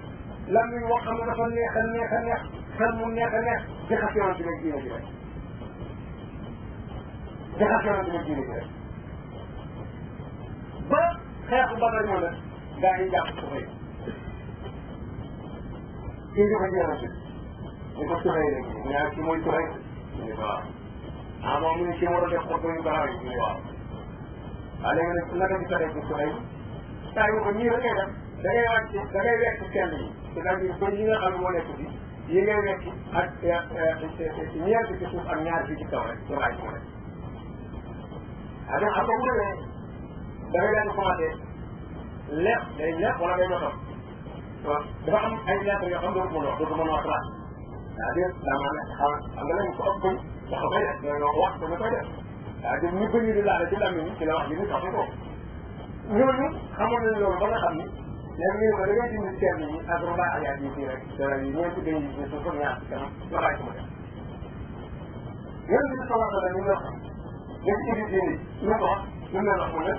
la muy wax xam ne dafa neex a neex a neex xel mu neex a neex di xas yonent bi rek diine ji rek di xas yonent bi rek diine ji rek ba xeexu Badar ñëw nag gaa yi jàpp Suhayb indi ko ci yonent bi ñu ko Suhayb rek ñu ne ci mooy Suhayb ñu ne waaw ah moom mu ne ci war a def xutba yu garaaw yi ñu ne waaw waaw léegi nag naka di fexe ci Suhayb saa yu ko ñii rek ngay def da ngay wàcc da ngay wekk kenn yi c'est-à-dire ba yi nga xam ne moo nekk ci yi ngay wekk ak ñeent ci suuf ak ñaar fii ci kaw rek ñu wàcc ko rek ah donc xam nga bu demee da ngay leen commencé lepp day lepp wala day jotam dafa am ay lettres yoo xam dootu mën a wax laaj c'est-à-dire daa maa nekk xam nga lañ ko ëpp bëñ dafa koy def ñoo wax dama koy def c'est-à-dire ñu bëñ di laale ci làmmiñ ci la wax ji ni sax ko ñooñu xamoon nañ loolu ba nga xam ni léegi ñu ko da ngay dindi seen ñi ak roba ayaat yi fii rek yi ñeenti day yi suuf ak ñaar ci kanam nga bàyyi ko ma def yéen bi sallallahu alayhi wa sallam ñu wax def ci biir diine ñu ko wax ñu leen wax mu ne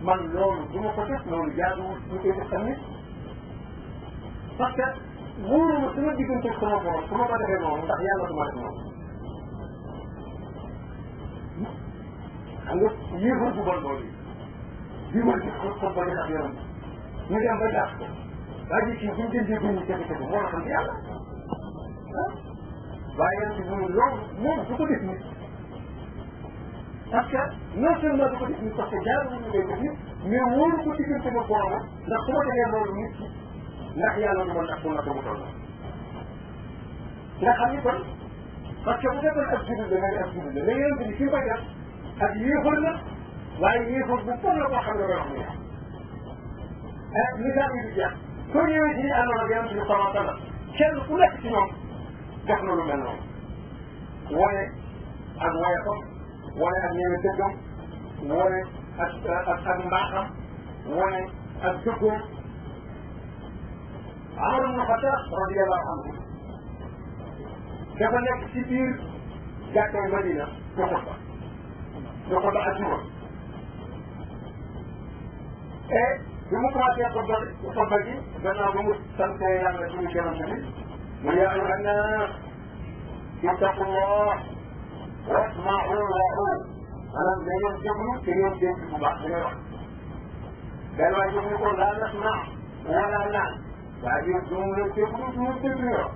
man loolu du ma ko def loolu jaaduwul ñu koy def tamit parce que wóoruma sama diggante sama borom su ma ko defee noonu ndax yàlla du ma def noonu xam nga yéexul bu bon loolu yi wër di ko ba di xam yaram ñu dem ba jàpp ko waa ji kii bu ñu jëndee guñ kese kese moo la xam ci yàlla waaye yéen ci loolu moom du ko def nit parce que non seulement du ko def nit parce que jaaruwul ñu koy def nit mais wóoru ko diggante ma borom ndax su ma defee loolu nit ki ndax yàlla du ma ndax pour na ko mu toll nga xam ni kon parce que bu fekkoon ab jullit la nga ne ab jullit la mais yéen bi fi mu koy def ak yéexul la waaye yéexul bu bon la koo xam ne koy wax mu yàq misaal yi di jeex soo ñëwee ci àndoon ak yonent bi sallallahu alayhi wa sallam kenn ku nekk ci ñoom def na lu mel noonu wane ak woyefam wane ak ñëwe dëggam wane ak mbaaxam wane ak dëggoom Amar ibn Xattaab radiyallahu anhu dafa nekk ci biir jàkkay Madina di xutba ajjuma et bi mu commencé xutba gi gannaaw ba mu sant yàlla ci ñu yonent bi mu yaa ayyuha nnaas ittaqullah wasma'u wa'u maanaam da ngeen déglu te ngeen dégg bu baax da ngay wax benn waay déglu ko laa nasma' wala naan waa ji du mu leen déglu du mu déglu yoo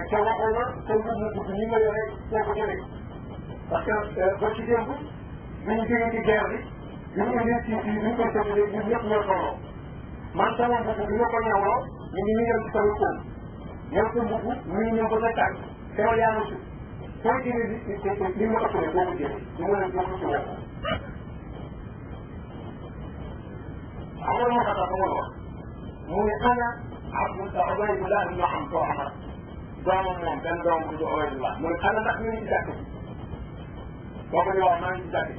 te waxoo la te mu gudd ni nga yore foo ko jëlee parce que ba ci démb bi ñu jógee ci guerre bi ñu indi ci bi ñu koy séddale ñun ñëpp ñoo tolloo man sama mbubb bi nga ko ñëwloo ñu ngi ñëw ci sama kóom ñëw sa mbubb ñu ngi ñëw ba sa tànk te yow yaa ma sut fooy jëlee li ma ëppale boo ko jëlee du ma leen jox ci woo أول مرة تقول من أنا عبد عبيد الله بن عبد الرحمن دوم كان دوم عبيد الله من أنا تحمل جاكي وقال له ما أنت جاكي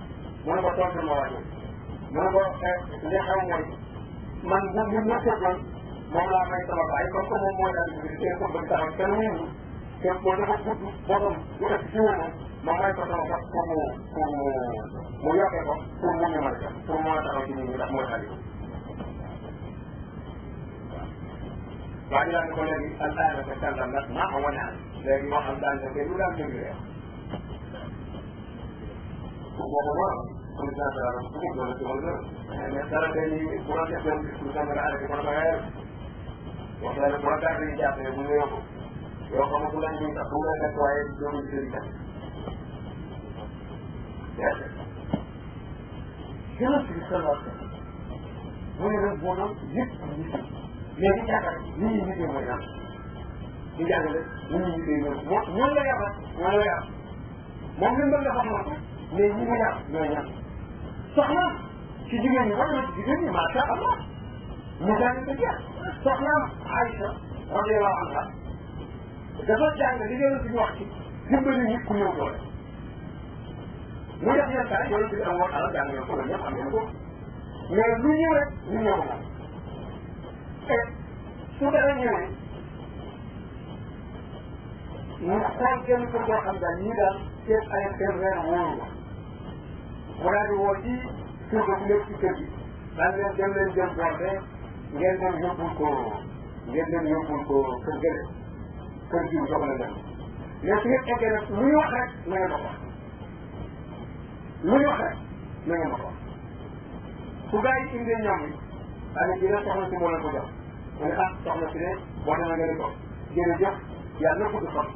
من بطل في المواجهة من بطل لحوم من نسبا مولا ما يتبع أيكم كم مولا يكون بنتهم كانوا كم مولا بطل يكتشفون ما يتبع كم مولا كم مولا كم مولا تقولين لا مولا وإلى أن الذي الآن تكلم لك ما هو نعم لكن ما حمد أن تكلم لا تجري وهو كل ذات على الصدق ولا تقول مثلا بني قرآن يقول كل على كل غير وكان القرآن تعرف جاء يقول يوم كل من تقول لك واحد يوم الشركة كيف تتصرف وين البنوك يكتب mais di jàngal ni ñuy liggéey mooy lan di jàngale ni ñuy liggéey mooy ñoom la yàq ñoom la yàq moom li mu bëgg a xam mais ñi mu yàq ñooy ñan soxna ci jigéen ñi war na ci jigéen ñi macha allah mu jàng ko jeex soxna Aïcha radiyallahu anha dafa jàng liggéeyal suñu wax ci dimbali nit ku ñëw doole mu def yenn saa yooyu bi am woon alal jàng ngeen ko la ñëpp am ngeen ko mais lu ñëw rek ñu ñëw moom su dara ñëwee ñu xool kenn kër boo xam daal ñii daal seen ay seen reer wóoru ko mu daal di woo ci surga bu nekk ci kër gi daan leen dem leen jëm boorde ngeen dem yóbbul ko kër gële kër jiw jox la dem mais su ngeen eggee nag lu ñu wax rek na ngeen ma ko wax lu ñu wax rek na ngeen ma ko wax su gaa yi indee ñoom yi daane dina soxna si moo leen ko jox mu ne ah soxna si de boo demee nga ni ko jërëjëf yàlla na gudd fan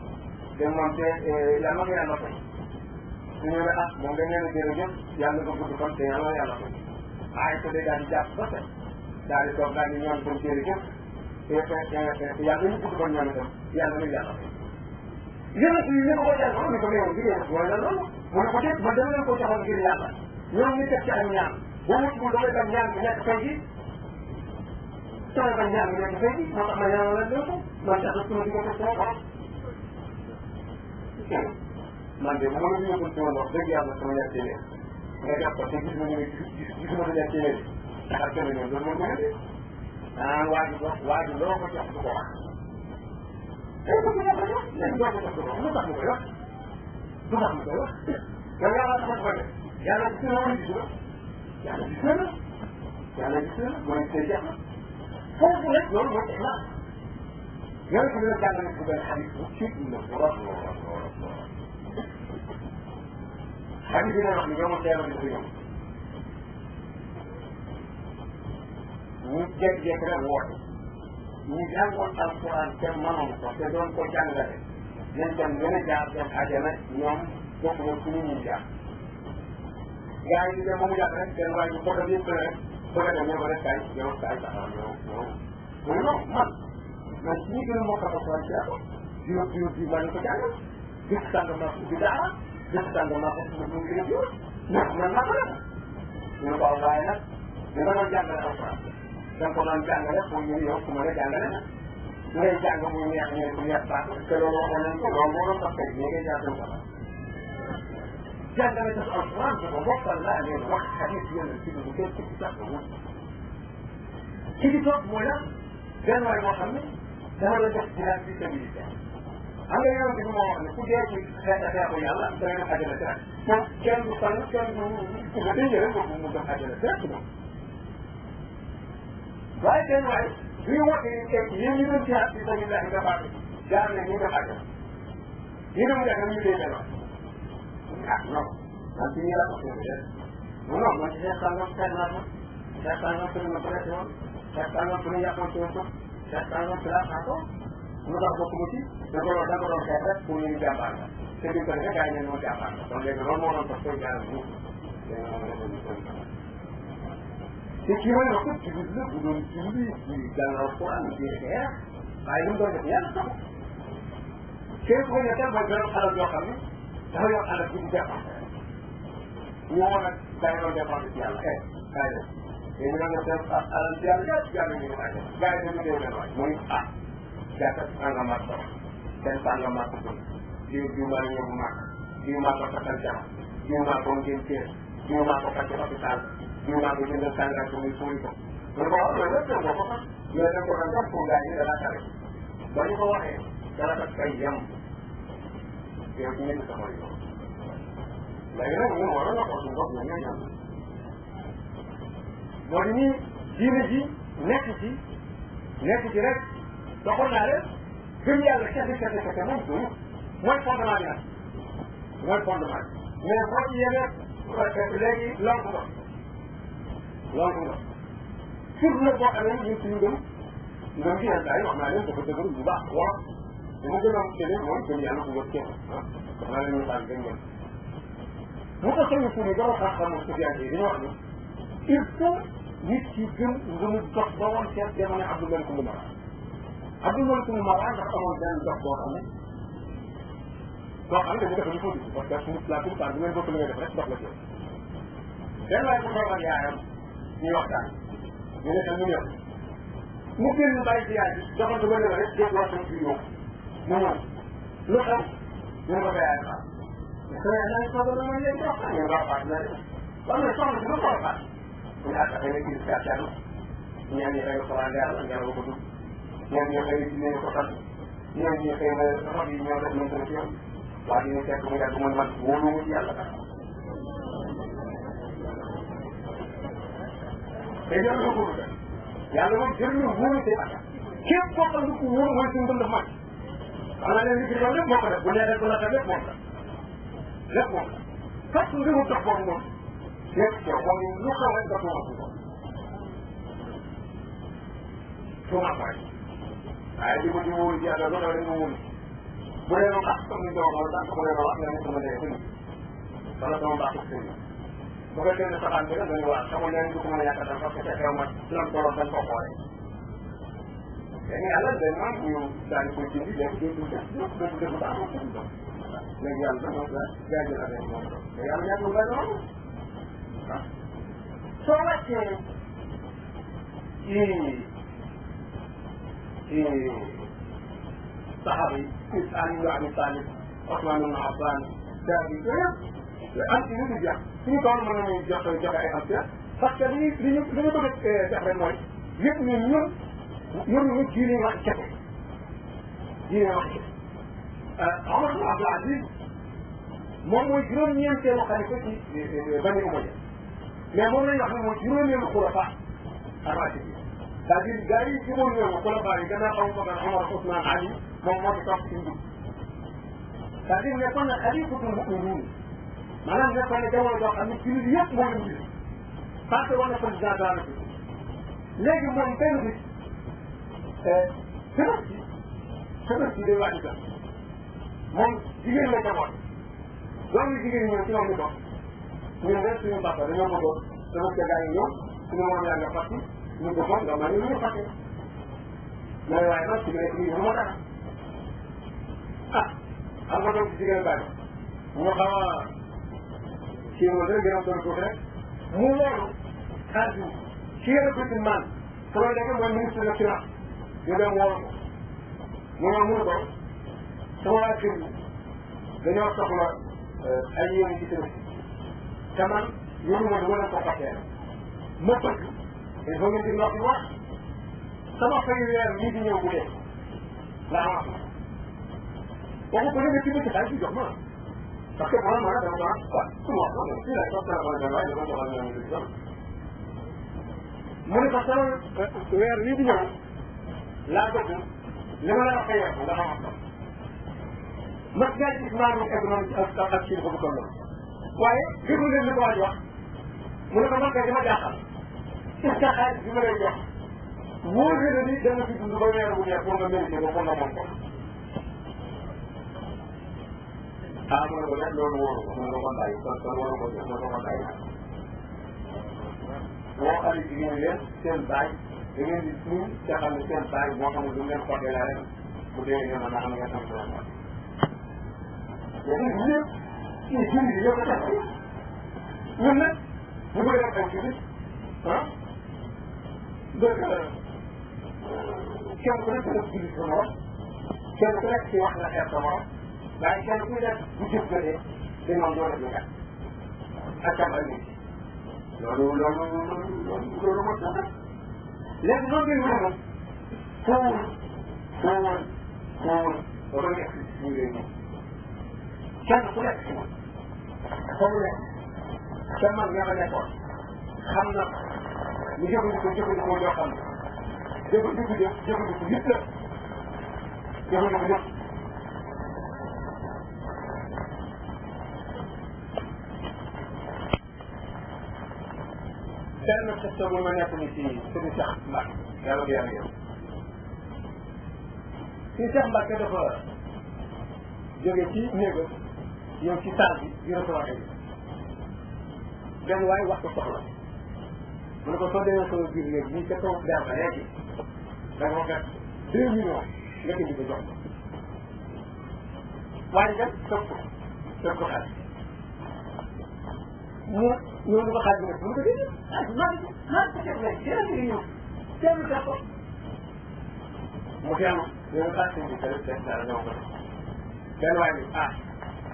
dem moom te yàlla na ko yàlla fay su ñëwee ah moom nga nee na jërëjëf yàlla na ko gudd fan te yàlla na yàlla fay ay ko de daal di jàpp ba tey daal di toog daal di ñaan kon jërëjëf yàlla ñu gudd fan ñoom itam yàlla na yàlla fay yéen si ñu ko jàll ni ko yow jigéen mooy la loolu mu ne ko déet man dama leen ko joxoon ngir yàlla ñoom ñu teg ci ay ñaan boo wut bu damay dem ñaan bi nekk fay gi sama bañ ñaan bi nekk fay gi moo tax ma ñaanal leen ko man tax suma di ko def sama borom man de bu ma la yóbbul ci woon wax dëgg yàlla sama ñaar téeméer nga def ko te gis ma ñu gisuma sa ñaar téeméer ak kenn ñoom loolu moo gën a waa ji loo ko jox du ko wax léegi doo ko jox du ko wax lu tax mu koy wax du tax mu koy wax yow yàlla tax ko def yàlla gis na wala gisu yàlla gis na yàlla gis na mooy say jeex na foofu rek loolu mooy ixlaas yooyu ko dina jàngale bu benn xadis bu ci na bu raf xadis bi wax ni yow teeral ni ko ñëw ñu jékki-jékki rek woote ñu jàngoon alquran te mënoon ko te doon ko jàngale nañ dem gën a jaar dem àjjana ñoom bokk na suñu ñuy jaar gars yi dem ba mu jàpp rek seen waay ñu bëgg a yëpp rek bëgg a dem ñoo ko def kaay yow kaay taxaw yow non man ci ñi gën a mokk a ko ci ako di ma ko jàngal gis tàng ma ubbi daara gis tàng ma ko mu ngi rek yow man maa ko def ñu ne ko waaye nag dina doon jàngale alquran da nga ko doon jàngale pour ñu yow ku mën a jàngale nag ngay jàng muy neex ñu ko neex baax te loolu waxoon nañ ko loolu moo doon tax tey ñu ngay jàng ko jàngale sax alquran ko bokkal laa leen wax xadis yéen ci lu kenn ci sax ko wut ci di toog mooy lan benn waay moo xam ne dama doon def jihaad fi sabilillah xam nga yow bi moo wax ne ku dee ci xeexu yàlla da ngay def àjjana direct moom kenn du fan kenn du nga day jëlee boobu mu def àjjana direct moom waaye benn waay bi ñu wootee tey yéen ñu doon jihaad fi sabilillah nga faatu jaar ne ñu def àjjana ñu dem def ñu dee benn ah non man ci ñi la ko def non man ci xeex sàngam xeex naa ko xeex sàngam pour ma pressé woon xeex sàngam pour yàqoon ci woon xeex sàngam pour laa ko mu tax bokk mu ci da ko doon xeex rek pour ñu jàmbaar la te biñ ko defee gars yi neen moo jàmbaar la kon léegi loolu moo doon tax koy jaaral ñu te kii mooy wax ci bis la bu doon julli ci jàng alquran ci xeex waaye li mu doon def yàlla sax kenn ko ñettal mooy benn xalal yoo xam ne dafa yor alal bi di dépense ñu woo nag gars yi doon dépense ci yàlla kaay def te ñu doon def alal ci yàlla yëpp yàlla ñu ko àjjana gars yi dañu dee leen waay mu ni jàkka sàngam mat ko seen sàngam mat ko diw maa ngi yóbbu màkk diw maa ko takkal jama diw maa ko ngeen teer diw maa ko faj ci hôpital diw maa ko jëndal sàngara ko muy suuli ko ñu ko wax loolu lépp ko ko mais dañ ko doon def pour gars yi dana tare ba ñu ko waxee dana tax kay yem yow ci ñetti sama yi léegi nag ñun waroon na ko suñu bopp ñoom ñoo ñam moo di nii diine ji nekk ci rek doxal naa leen gëm yàlla kese moom duñu mooy fondement bi nag mooy fondement bi mais boo ci yemee léegi lonk nga surtout nag boo xamee ñun suñu ngëm gi yenn saa yi wax naa leen dafa dëgëru bu baax wala dama gën a télé mooy gëm yàlla bu wër kenn wax naa leen ñu tànn gën ngeen mu ko soñu suñu gën a xam-xamu étudiant yi dañu wax ni il faut nit ki gëm ngëmu dox ba woon seet jamono Abdou Malik Ibn Marwan Abdou Malik Ibn Marwan dafa amoon benn dox boo xam ne dañu def ñu ko dugg parce que suñu la plupart bu ngeen bokk li ngay def rek dox la ci benn waay bu toog ak yaayam ñuy waxtaan ñu ne tam ñu ñëw mu génn bàyyi ci yaay bi doxantu ba rek dégg wax sama ci yow mu ñëw lu xew ñu ko yaay xaar dañ ko doon ma leen wax ñu nga wax na ba mu soxla ci lu ko wax ñu ak ay ci ci ñaan ñi ay ko la yàlla ngeen ko dugg ñaan ñi ay ci ñu ko sant ñaan ñi xëy na rab yi ñoo def ñu ko ci yow waa di ñu fekk mu yàgg mu man wóolu mu ci yàlla tax te yàlla ko ko yàlla moom jëriñu wóolu te ak képp koo xam ne ku wóolu mooy suñu dund mag xam naa leen li ci doon lépp moo ko def bu neexee bu la def lépp moom la fekk mbiru dox boobu moom lépp yow moom lu xew rek nga tuuma ko tuuma ko rek waaye di ko di wóolu ci yàlla lu xew rek nga wóolu bu dee noonu comme ni ñu doon wax bu dee noonu wax nga ne sama ndey sëñ wala sama mbaaxu sëñ bu fekkee ne saxaan bi nag dañuy wax xamul leen du ko mën a yàqatal parce que xew ma lan ko doon dañ ko xoolee léegi yàlla dañ naan ñu daal di koy jëndi léegi dootul def dootul def baax léegi yàlla dañ ko jaajël affaire moom mais yàlla ñàkkul bay noonu ah soo wàccee ci saxaaba yi Ali ibn Abi Talib Ousmane ibn Affan Jaabir yëpp am ci lu ñu jeex suñu tool mën nañu joxe ay am parce que li ñu bëgg a def rek mooy yëpp ñun ñu diine wax kese Omar ibn Abdul Aziz moom mooy juróom-ñeenteelu xalifa ci Bani Umayya mais moom lañ wax ne mooy juróomeelu xulafa ar-Rashidin c'est-à-dire gars yi juróom ñooñu xulafa yi gannaaw Abu Bakar Omar Ousmane Ali moom moo ci topp ci njub c'est-à-dire nekkoon na xalifatul mu'minin maanaam nekkoon na jamono boo xam ne jullit yëpp moo leen gis parce que woon na président de la République léegi moom benn bis Tabaski day wàcc sax moom jigéen la jamono loolu jigéen ñi ñëw ci moom ñu bokk ñun de suñu papa dañoo bëggoon Tabaski gaa yi ñëw suñu moom yaa nga fàtti ñu bëggoon nga mën ñu fàtte mais waaye nag ci nekk nii moo tax xam nga doon ci jigéen bàyyi mu xaw a kii woon rek gën a doon tuuti rek mu loolu xaalis ci yéen a bëgg man sama léegi mooy ministre de la finance ñu dem woo ko mu ñëw mënu ko sama waa kër gi dañoo soxla ay yéen ci tamit te man yéen ma dama leen ko fàttee ma bëgg il faut ngeen di ndox di wax sama fay weer lii di ñëw bu dee laa wax waxu ko nga ci bëgg xaalis bi jox ma parce que vraiment dama ko wax su ma wax ma fii lay toog téléphone bi waaye dama joxal ñoom ñu jox mu ne ko sama weer lii di ñëw laa bëgg li ma la wax fay wax nga xam xam mas ngaa gis maa ngi egg noonu ak ci bu toll waaye déglu leen li ko waaj wax mu ne ko man kay dama jaaxal est-ce que xaalis bi ma lay jox wóor na ni dana fi dund ba weer bu jeex pour nga mérité ba pour nga moom ko mu ne ko def loolu wóoru ko mu ne ko kon bàyyi kon wóoru ko mu ne ko kon bàyyi boo xale jigéen leen seen baay da ngeen di suñ te xam ne seen baay moo xam ne du ngeen côté la rek bu dee ngeen mën a am ngeen am seen baay léegi ñëpp kii julli bi ñoo ko def ñun nag bu bëgg def ay julli ah bëgg kenn ku nekk def julli sa morom kenn ku nekk ci wax nga xeeb sa morom waaye kenn ku nekk bu jëf jotee dañ moom doo def lu gàtt ak kam ak nit loolu moo tax léegi loolu ngeen mën a mën foo ba ba nekk si ñu leen ñëw kenn ku nekk si ñun foofu nekk ca mag ña fa nekkoon xam na ñu jëfandikoo yoo xam ne jëfandiku yëpp la jëfandiku yëpp benn question bu ma nekk ni ci sëñ Cheikh Mbacke yàlla yàlla yow sëñ Cheikh Mbacke dafa jóge ci néegam ñëw ci salle bi di recevoir ay benn waay wax ko soxla mu ne ko soo demee sama biir néeg bii ca kaw der ba léegi da nga ma fekk 2 millions nga indi ko jox ma waaye nag topp ko xaalis mu ñëw ñu ko xaaj bi nag mu ko dégg maa ko def léegi kenn ngi ñëw kenn def ko mu teelu ñoo xaaj seen bi def dara ñoo ko benn waay bi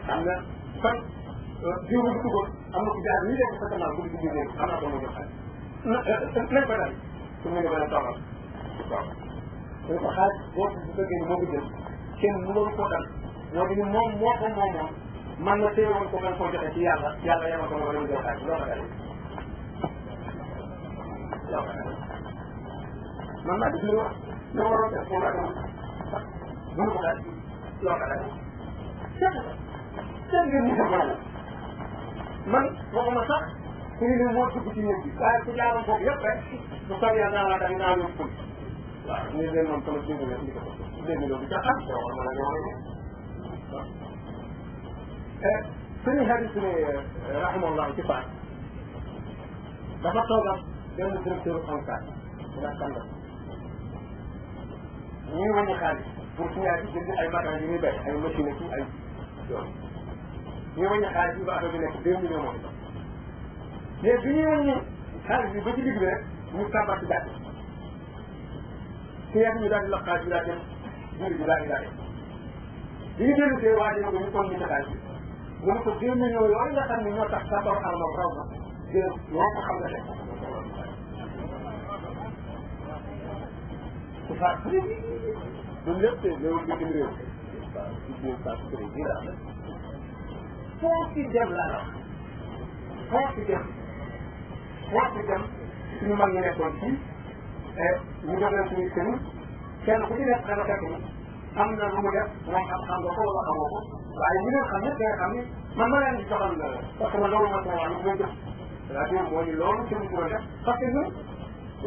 xam nga kon jiw bi duggoon am na ku jaar nii léegi sa canal bu dugg léegi am naa ko mu jox xaaj nañ ko dal su mu ne ko ne toogal waaw dañ ko xaaj boobu bu fekkee ni moo ko jël kenn mënoon koo dal moo di moom moo ko moom man na téye woon ko man koo joxe ci yàlla yemal ko ma ko dem jël xaaj loo ko dal man maa def li wax li ma waroon def moom laa ko mënu ko dal loo ko dal seen ngeen ñu def man waxuma sax ku ñu ne moo dugg ci néeg bi waaye ku jaaroon foofu yëpp rek bu soobee yàlla naa tamit naa yóbbu pël waaw ñu leen moom sama dégg leen indi ko ko dégg loolu ca xam te waxal ma la ñoo waaw suñu xarit suñu rahimahullah ci Fass dafa toog ak benn directeur ONCAD dina kàndam ñuy wàññi xaalis pour signaler jënd ay matériels yi ñuy béy ay machines ci ay yoon ñuy wàññi xaalis bi ba affaire bi nekk 2 millions moo tax mais bi ñuy wàññi xaalis bi ba ci digg bi rek ñu kàmbar ci gàtt si ñu daal di lox xaalis bi daal dem jur bi daal di daal bi ñu dellu see waa dina ko ñu kon ñu xaalis bi mu ne ko 2 millions yooyu nga xam ne ñoo tax kàmbaru armam raw na ñoo ko xam nga def su faat du lépp loolu bitim réew waaw ci biir Fass Touré bii la foo ci dem laa la foo ci dem suñu mag ñu nekkoon fii ñu jox leen suñuy sëriñ kenn ku ci nekk dana fekk ni am na lu mu def moo xam nga ko wala xamoo ko waaye ñu leen xam ñëpp da nga xam ni man ma leen di joxal parce que man loolu mooy sama wàllu mooy def c'est-à-dire moo ni loolu sëriñ bi doon def parce que ñun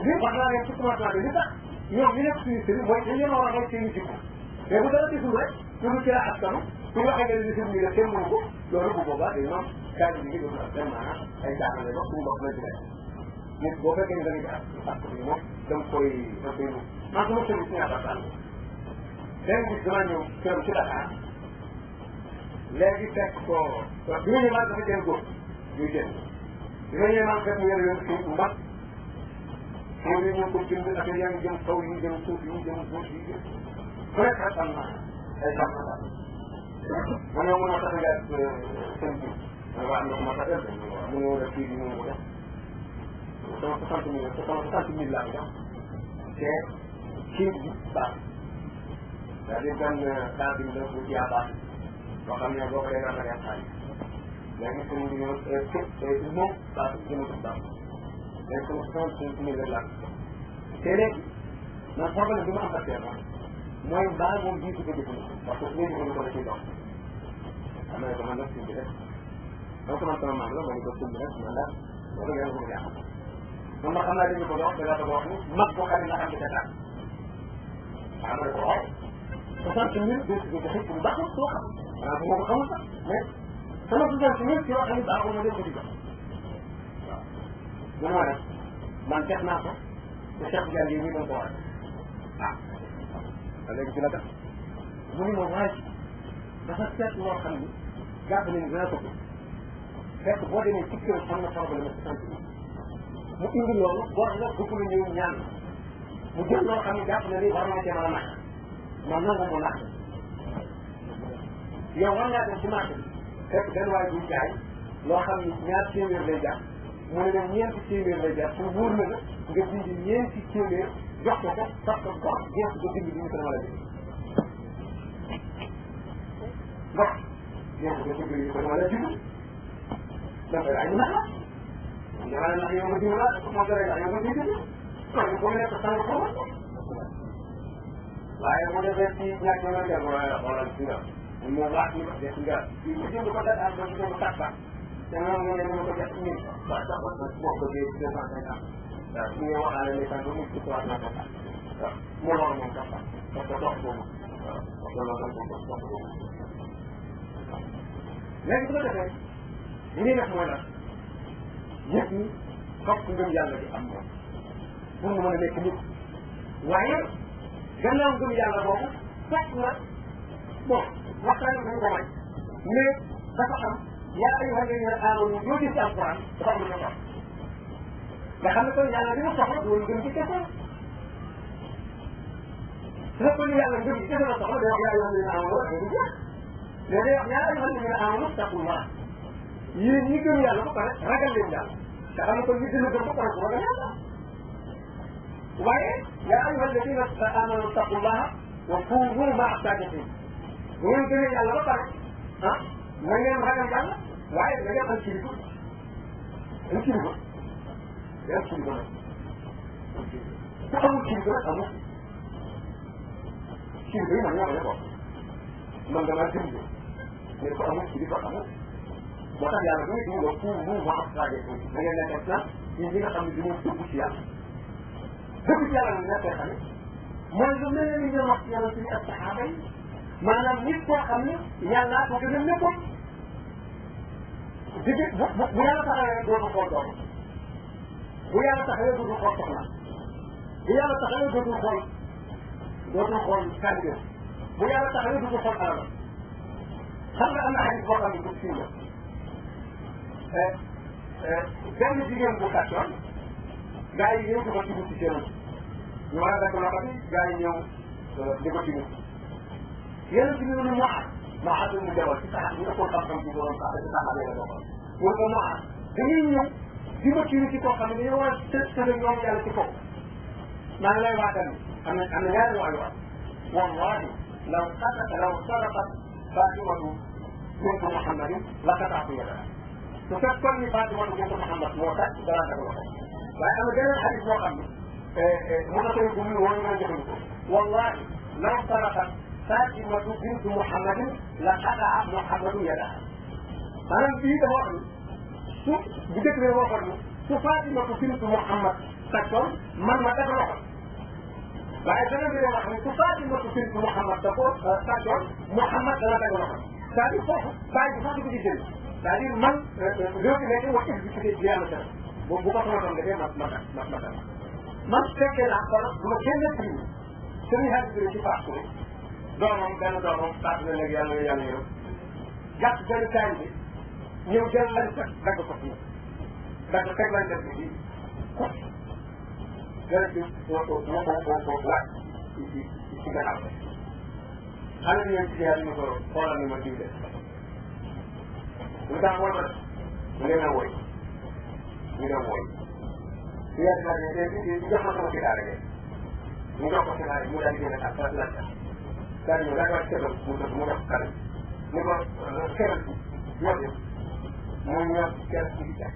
li wax naa leen ci commencement bi li tax ñoom ñu nekk suñu sëriñ mooy dañ leen war a roy seen i jikko mais bu dara gisul rek ñu ci la askanu su ñu waxee ne li sëriñ bi def kenn mënu ko loolu bu boobaa day noonu kaay bi ngi doon vraiment ay jaaxal la suñu bopp lañ ci def nit boo fekkee ne da ngay ak moom da nga koy man sama sëriñ si ñaata sànni benn bis dama ñëw këram ci Dakar léegi fekk ko bi ma ñëwaat dafa jël góor ñuy jënd bi ma ñëwaat fekk mu yore yoon kii bu mag xew yi ñu ko bind affaire yaa ngi jëm kaw yi jëm suuf yi jëm suuf yi jëm ku nekk rek am na ay xam na ma ñëw mën a tax nga seen bi ma am na ko ma tax mu ñëw def kii bi ñu ko def sama 60 000 laa ko jox te kii bi baax c'est-à-dire benn temps bi la bu ci baax boo xam ne boo ko dee naan da ngay xaalis léegi suñu bi ñëw moom baax jëmatu baax léegi sama 65 000 laa te léegi man problème bi ma am actuellement mooy mbaa moom bii su ko jëfandikoo parce que su ñu jëfandikoo da ciy dox xam nga ko man nag suñ bi rek donc man sama maam la ma ne ko suñ bi rek man daal boo ko yàlla ko jàpp man ma xam naa dañu ko dox da laa ko wax ni mag boo xam ne na xam ci seetaan waaw ma ne ko waaw 60 000 bés bi joxe pour baaxul soo xam xanaa bu ma ko xamul sax mais sama 60 000 ci yoo xam ne baaxul ma leen ko di jox waaw ma nag man def naa ko te Cheikh Diagne yi ñu doon ko waaj léegi ci la tax mu ni ma waaj dafa seet loo xam ni jàpp nañ dina ko fekk boo demee ci kër am na problème ci sant mu indi loolu bor la bëgg lu ñëw ñaan mu jël loo xam ne jàpp na ni war na cee mën a nax ma nangu mu nax yow war ngaa dem ci marché bi fekk benn waay buy jaay loo xam ni ñaar téeméer lay jar mu ne leen ñeenti téeméer lay jar pour wóor na la nga dindi ñeenti téeméer jox ko ko parce que gox ñeent ba dindi bi ñu ko dama la def gox ñeent ba dindi bi ñu ko dama la dindi donc ay nax la dama la nax yow nga dindi la moom da lay nax yow nga dindi kon boo nekk sang ko waaye bu defee ci ñaar téeméer jar wala xoolal ci nga moom laaj ñu ko def nga ñu jënd ko dal ak ñu ko tax te ñoom ñu ne ñu ko def ñun ba tax boo ko dee 250 waaw su ñu waxaale ne tan mu ci 350 waaw mu loolu moom tax parce que dox boobu waaw loolu dox boobu léegi su ko defee li ñuy def mooy nag nit ñi fokk ngëm yàlla di am moom pour mu mën a nekk nit waaye gannaaw ngëm yàlla boobu fokk na bon waxtaan bi dañ ko may mais dafa am yaa ayyuha alladina amanu yoo gis ci alquran dafa am lu ko soxla nga xam ne kon yàlla li mu soxla loolu ngëm ci kese su fekkoon ni yàlla ngëm ci kese la soxla day wax yaa ayyuha alladina amanu ak du jeex mais day wax yaa ayyuha alladina amanu taqullah yéen ñi gëm yàlla ba pare ragal leen yàlla nga xam ne kon ñi gën a gëm ba pare ku ragal yàlla waaye yaa ayyuha alladina amanu taqullah wa kunu ma'a sadiqin bu ngeen gëmee yàlla ba pare ah na ngeen ragal yàlla waaye da ngeen am kilifa am kilifa day am kilifa nag ku amul kilifa nag amul kilifa yi man ñoo ko bokk man damaa gëm de mais ku amul kilifa amul moo tax yàlla bu ñu dugg pour mu ma am rajo da ngeen nekk na ñi nga xam ne dañoo dugg ci yàlla dugg ci yàlla nag nekkee xam ne mooy lu mel ni ñu wax yàlla ci ak saxaaba yi maanaam nit koo xam ne yàllaa ko gën a nekkoon di bu yàlla taxawee dootu xool doom bu yàlla taxawee dootu xool soxla bu yàlla taxawee dootu xool candidat bu yàlla taxawee dootu xool alal xam nga am na xarit boo xam ne du fii la benn jigéen bu kàccoon gars yi ñëw di ko tibb ci seen ñu war a def loxo bi gars yi ñëw di ko tibb yéen ci biir mu ànd mu jawal ci sax ñu ko xam-xam ci borom sax ci sax la doxal mu ko mu ànd dañuy ñëw di ma kii ci koo xam ne dañoo war a tëdd ñoom yàlla ci kaw maa ngi lay waatal ni am na ñaari waay wax wallahi law sadaqat Fatimatu bintu Muhammadin la qata'tu yadaha su fekkoon ni Fatimatu bintu Muhammad moo tax dara dara loxo waaye am na beneen xadis boo xam ne mën na koy gumi woon mën a jëfandikoo wallahi law sadaqat Fatimatu bintu Muhammadin la qata'a Muhammadu yadaha maanaam bii dafa wax ni su bu njëkk bi waxoon ni su Fatimatu bintu Muhammad takkoon man ma def loxo waaye beneen bi wax ni su Fatimatu bintu Muhammad takkoon Muhammad dana teg loxo c'est-à-dire foofu bàyyi bi sax di ko ci jël c'est-à-dire man réew mi nekk wax exécuté bi yàlla tere bu ko xamatoon dafay ma man fekkee naa kon bu ma génne prix sëriñ xaalis bi ci faas ko doomam benn doomam faas na léegi yàlla yërëm jàpp benn taay bi ñëw jël lañ teg dagg ko fii dagg teg lañ teg bi fii ko gërëm bi ko waaj ci gannaaw xale bi ñëw ci jihaad ñu ko xoolal ni ma diw de lu tax mooy man mu ngeen a woy ñu dem woy ci yàgg naa ne di jox ma sama xibaar rek mu jox ko xibaar mu daal di génne ak lan daal di ñëw daal di wàcc këram mu jox kàddu ni ko këram ñor bi muy ñor këram ci di jàpp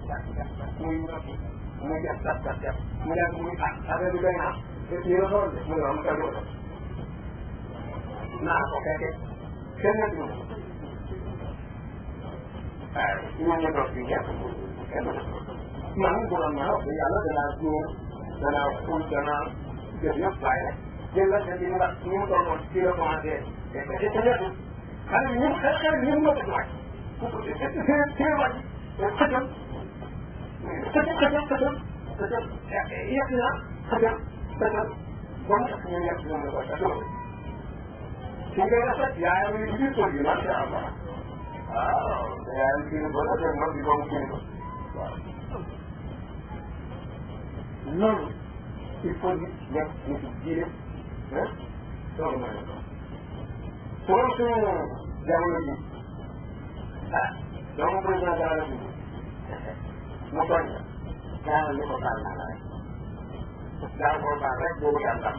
muy ñor muy jàpp mu yàgg muy affaire bi doy na ñu la xool de mu ne waaw mu koy jox naa ko fekkee kenn nekk ñu waaw ñoom ñu doon fii ñëpp kenn man borom naa wax yàlla danaa góor danaa ful danaa def yëpp waaye jël la seen ndax ñu mu tolloon ci la commencé te ñëpp xale ñu xel ñu mu ko wàcc seen wàcc xëjam yegg na xëjam ba mu tax ñu yegg ñoom la ko ci ngay rafet yaayam yi biir kër gi macha allah waaw yaa ngi kii ba def nag di doomu kii ba waaw loolu il faut nit nekk nit jiile ah loolu mooy la su doon suñu jamono ji ah doomu président de la République mu tooñ la ñaanal ni ko baal naa la rek daal koo baal rek boobu yaa ndam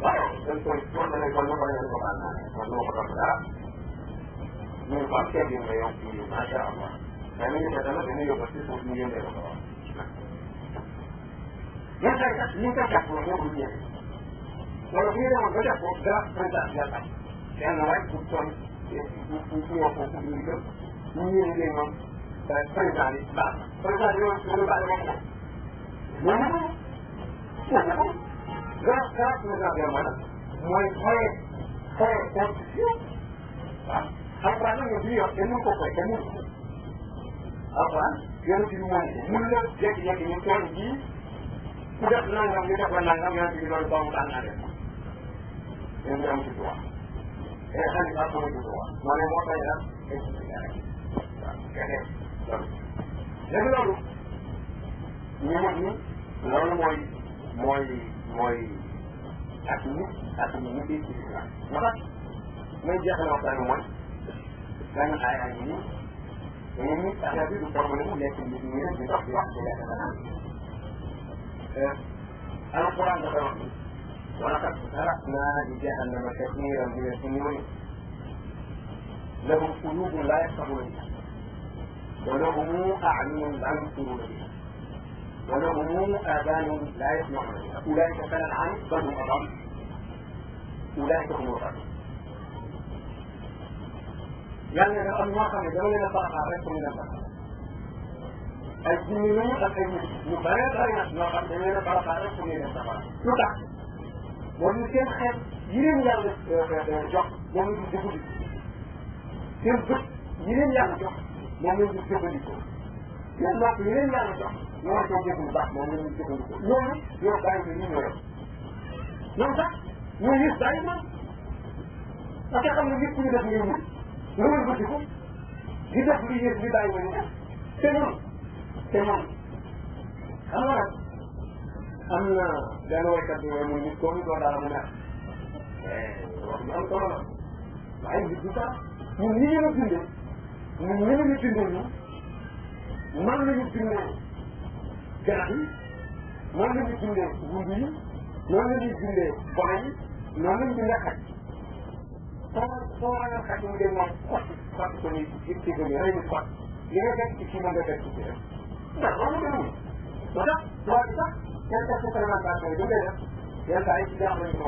waaw dañ koy wax na ne kon lu ko ne ko baal naa rek man du ma ko topp dara ñu ko am kenn nga yow kii macha allah mais ni ñu ko tamit dañuy yóbbu ci suuf ñu yónnee ko wax ñun tey sax ñu ko jàpp la boobu ñëwee wala bu ñu demoon ba def ko grâce président bi yàlla kenn waay pour toon ñu wax ko pour ñu gëm ñu yéene leen moom président bi baax président bi loolu baax moom ko moom ko grâce président bi mooy xoye constitution waaw alquran nag ñoom bi yor kenn mënu ko koy kenn mënu ko alquran yonent bi moom ko mun la jékki-jékki ñu tool jii ku def nangam ñu def la nangam yonent bi loolu doomu daan naa def yéen ñu am ci droit et xam ni am ci droit moo ne moo koy def waaw keneen léegi loolu ñu wax ni loolu mooy ak nit yi ci islam moo tax may jeexal waxtaan bi mooy benn aaya yi nii dañuy nit affaire bi du problème bu nekk nit ñi rek di dox di wax di lekk ba naan alquran dafa wax ni ولقد تركنا لجهنم كثيرا من الجنود لهم قلوب لا يفقهون بها ولهم اعين لا يبصرون بها ولهم آذان لا يسمعون بها أولئك كالأنعام بل هم أضل أولئك هم الغافلون يعني أنا أم واقع دولة نفرق عليكم من البشر الجنين مبارك علينا نفرق دولة نفرق عليكم من البشر يقع ومن خير يرين يعمل جوح ومن يجيبوا لكم كم بس يرين يعمل جوح ومن يجيبوا لكم يلا يرين يعمل جوح ñoo ko jëful baax moom la ñuy jëfandikoo loolu yow bàyyi ko nii ñoo yor loolu sax ñoo yëg bàyyi ma parce que xam nga nit ku ñu def ngay wut nga wër bëti ko di def lu yëg li bàyyi ma ñu def te noonu xam nga nag am na benn waykat bi mooy muy nit koo ñu doon daal mu neex wax bi am solo la waaye nit du sax ñun ni ñu la bindee ñun ni ñu bindee ñu man la ñu bindee garab yi noonu la ñuy bindee wund yi noonu la ñuy bindee boxe yi noonu la ñuy bindee xaj soo ragal xaj mu dem moom xotti ko ni ci ko ni rey ni xott li nga fekk ci kii mën nga fekk ci rek ndax loolu demul moo tax tubaab bi sax seen expérimentation yi dañ koy def yenn saa yi ci jaaxle ñu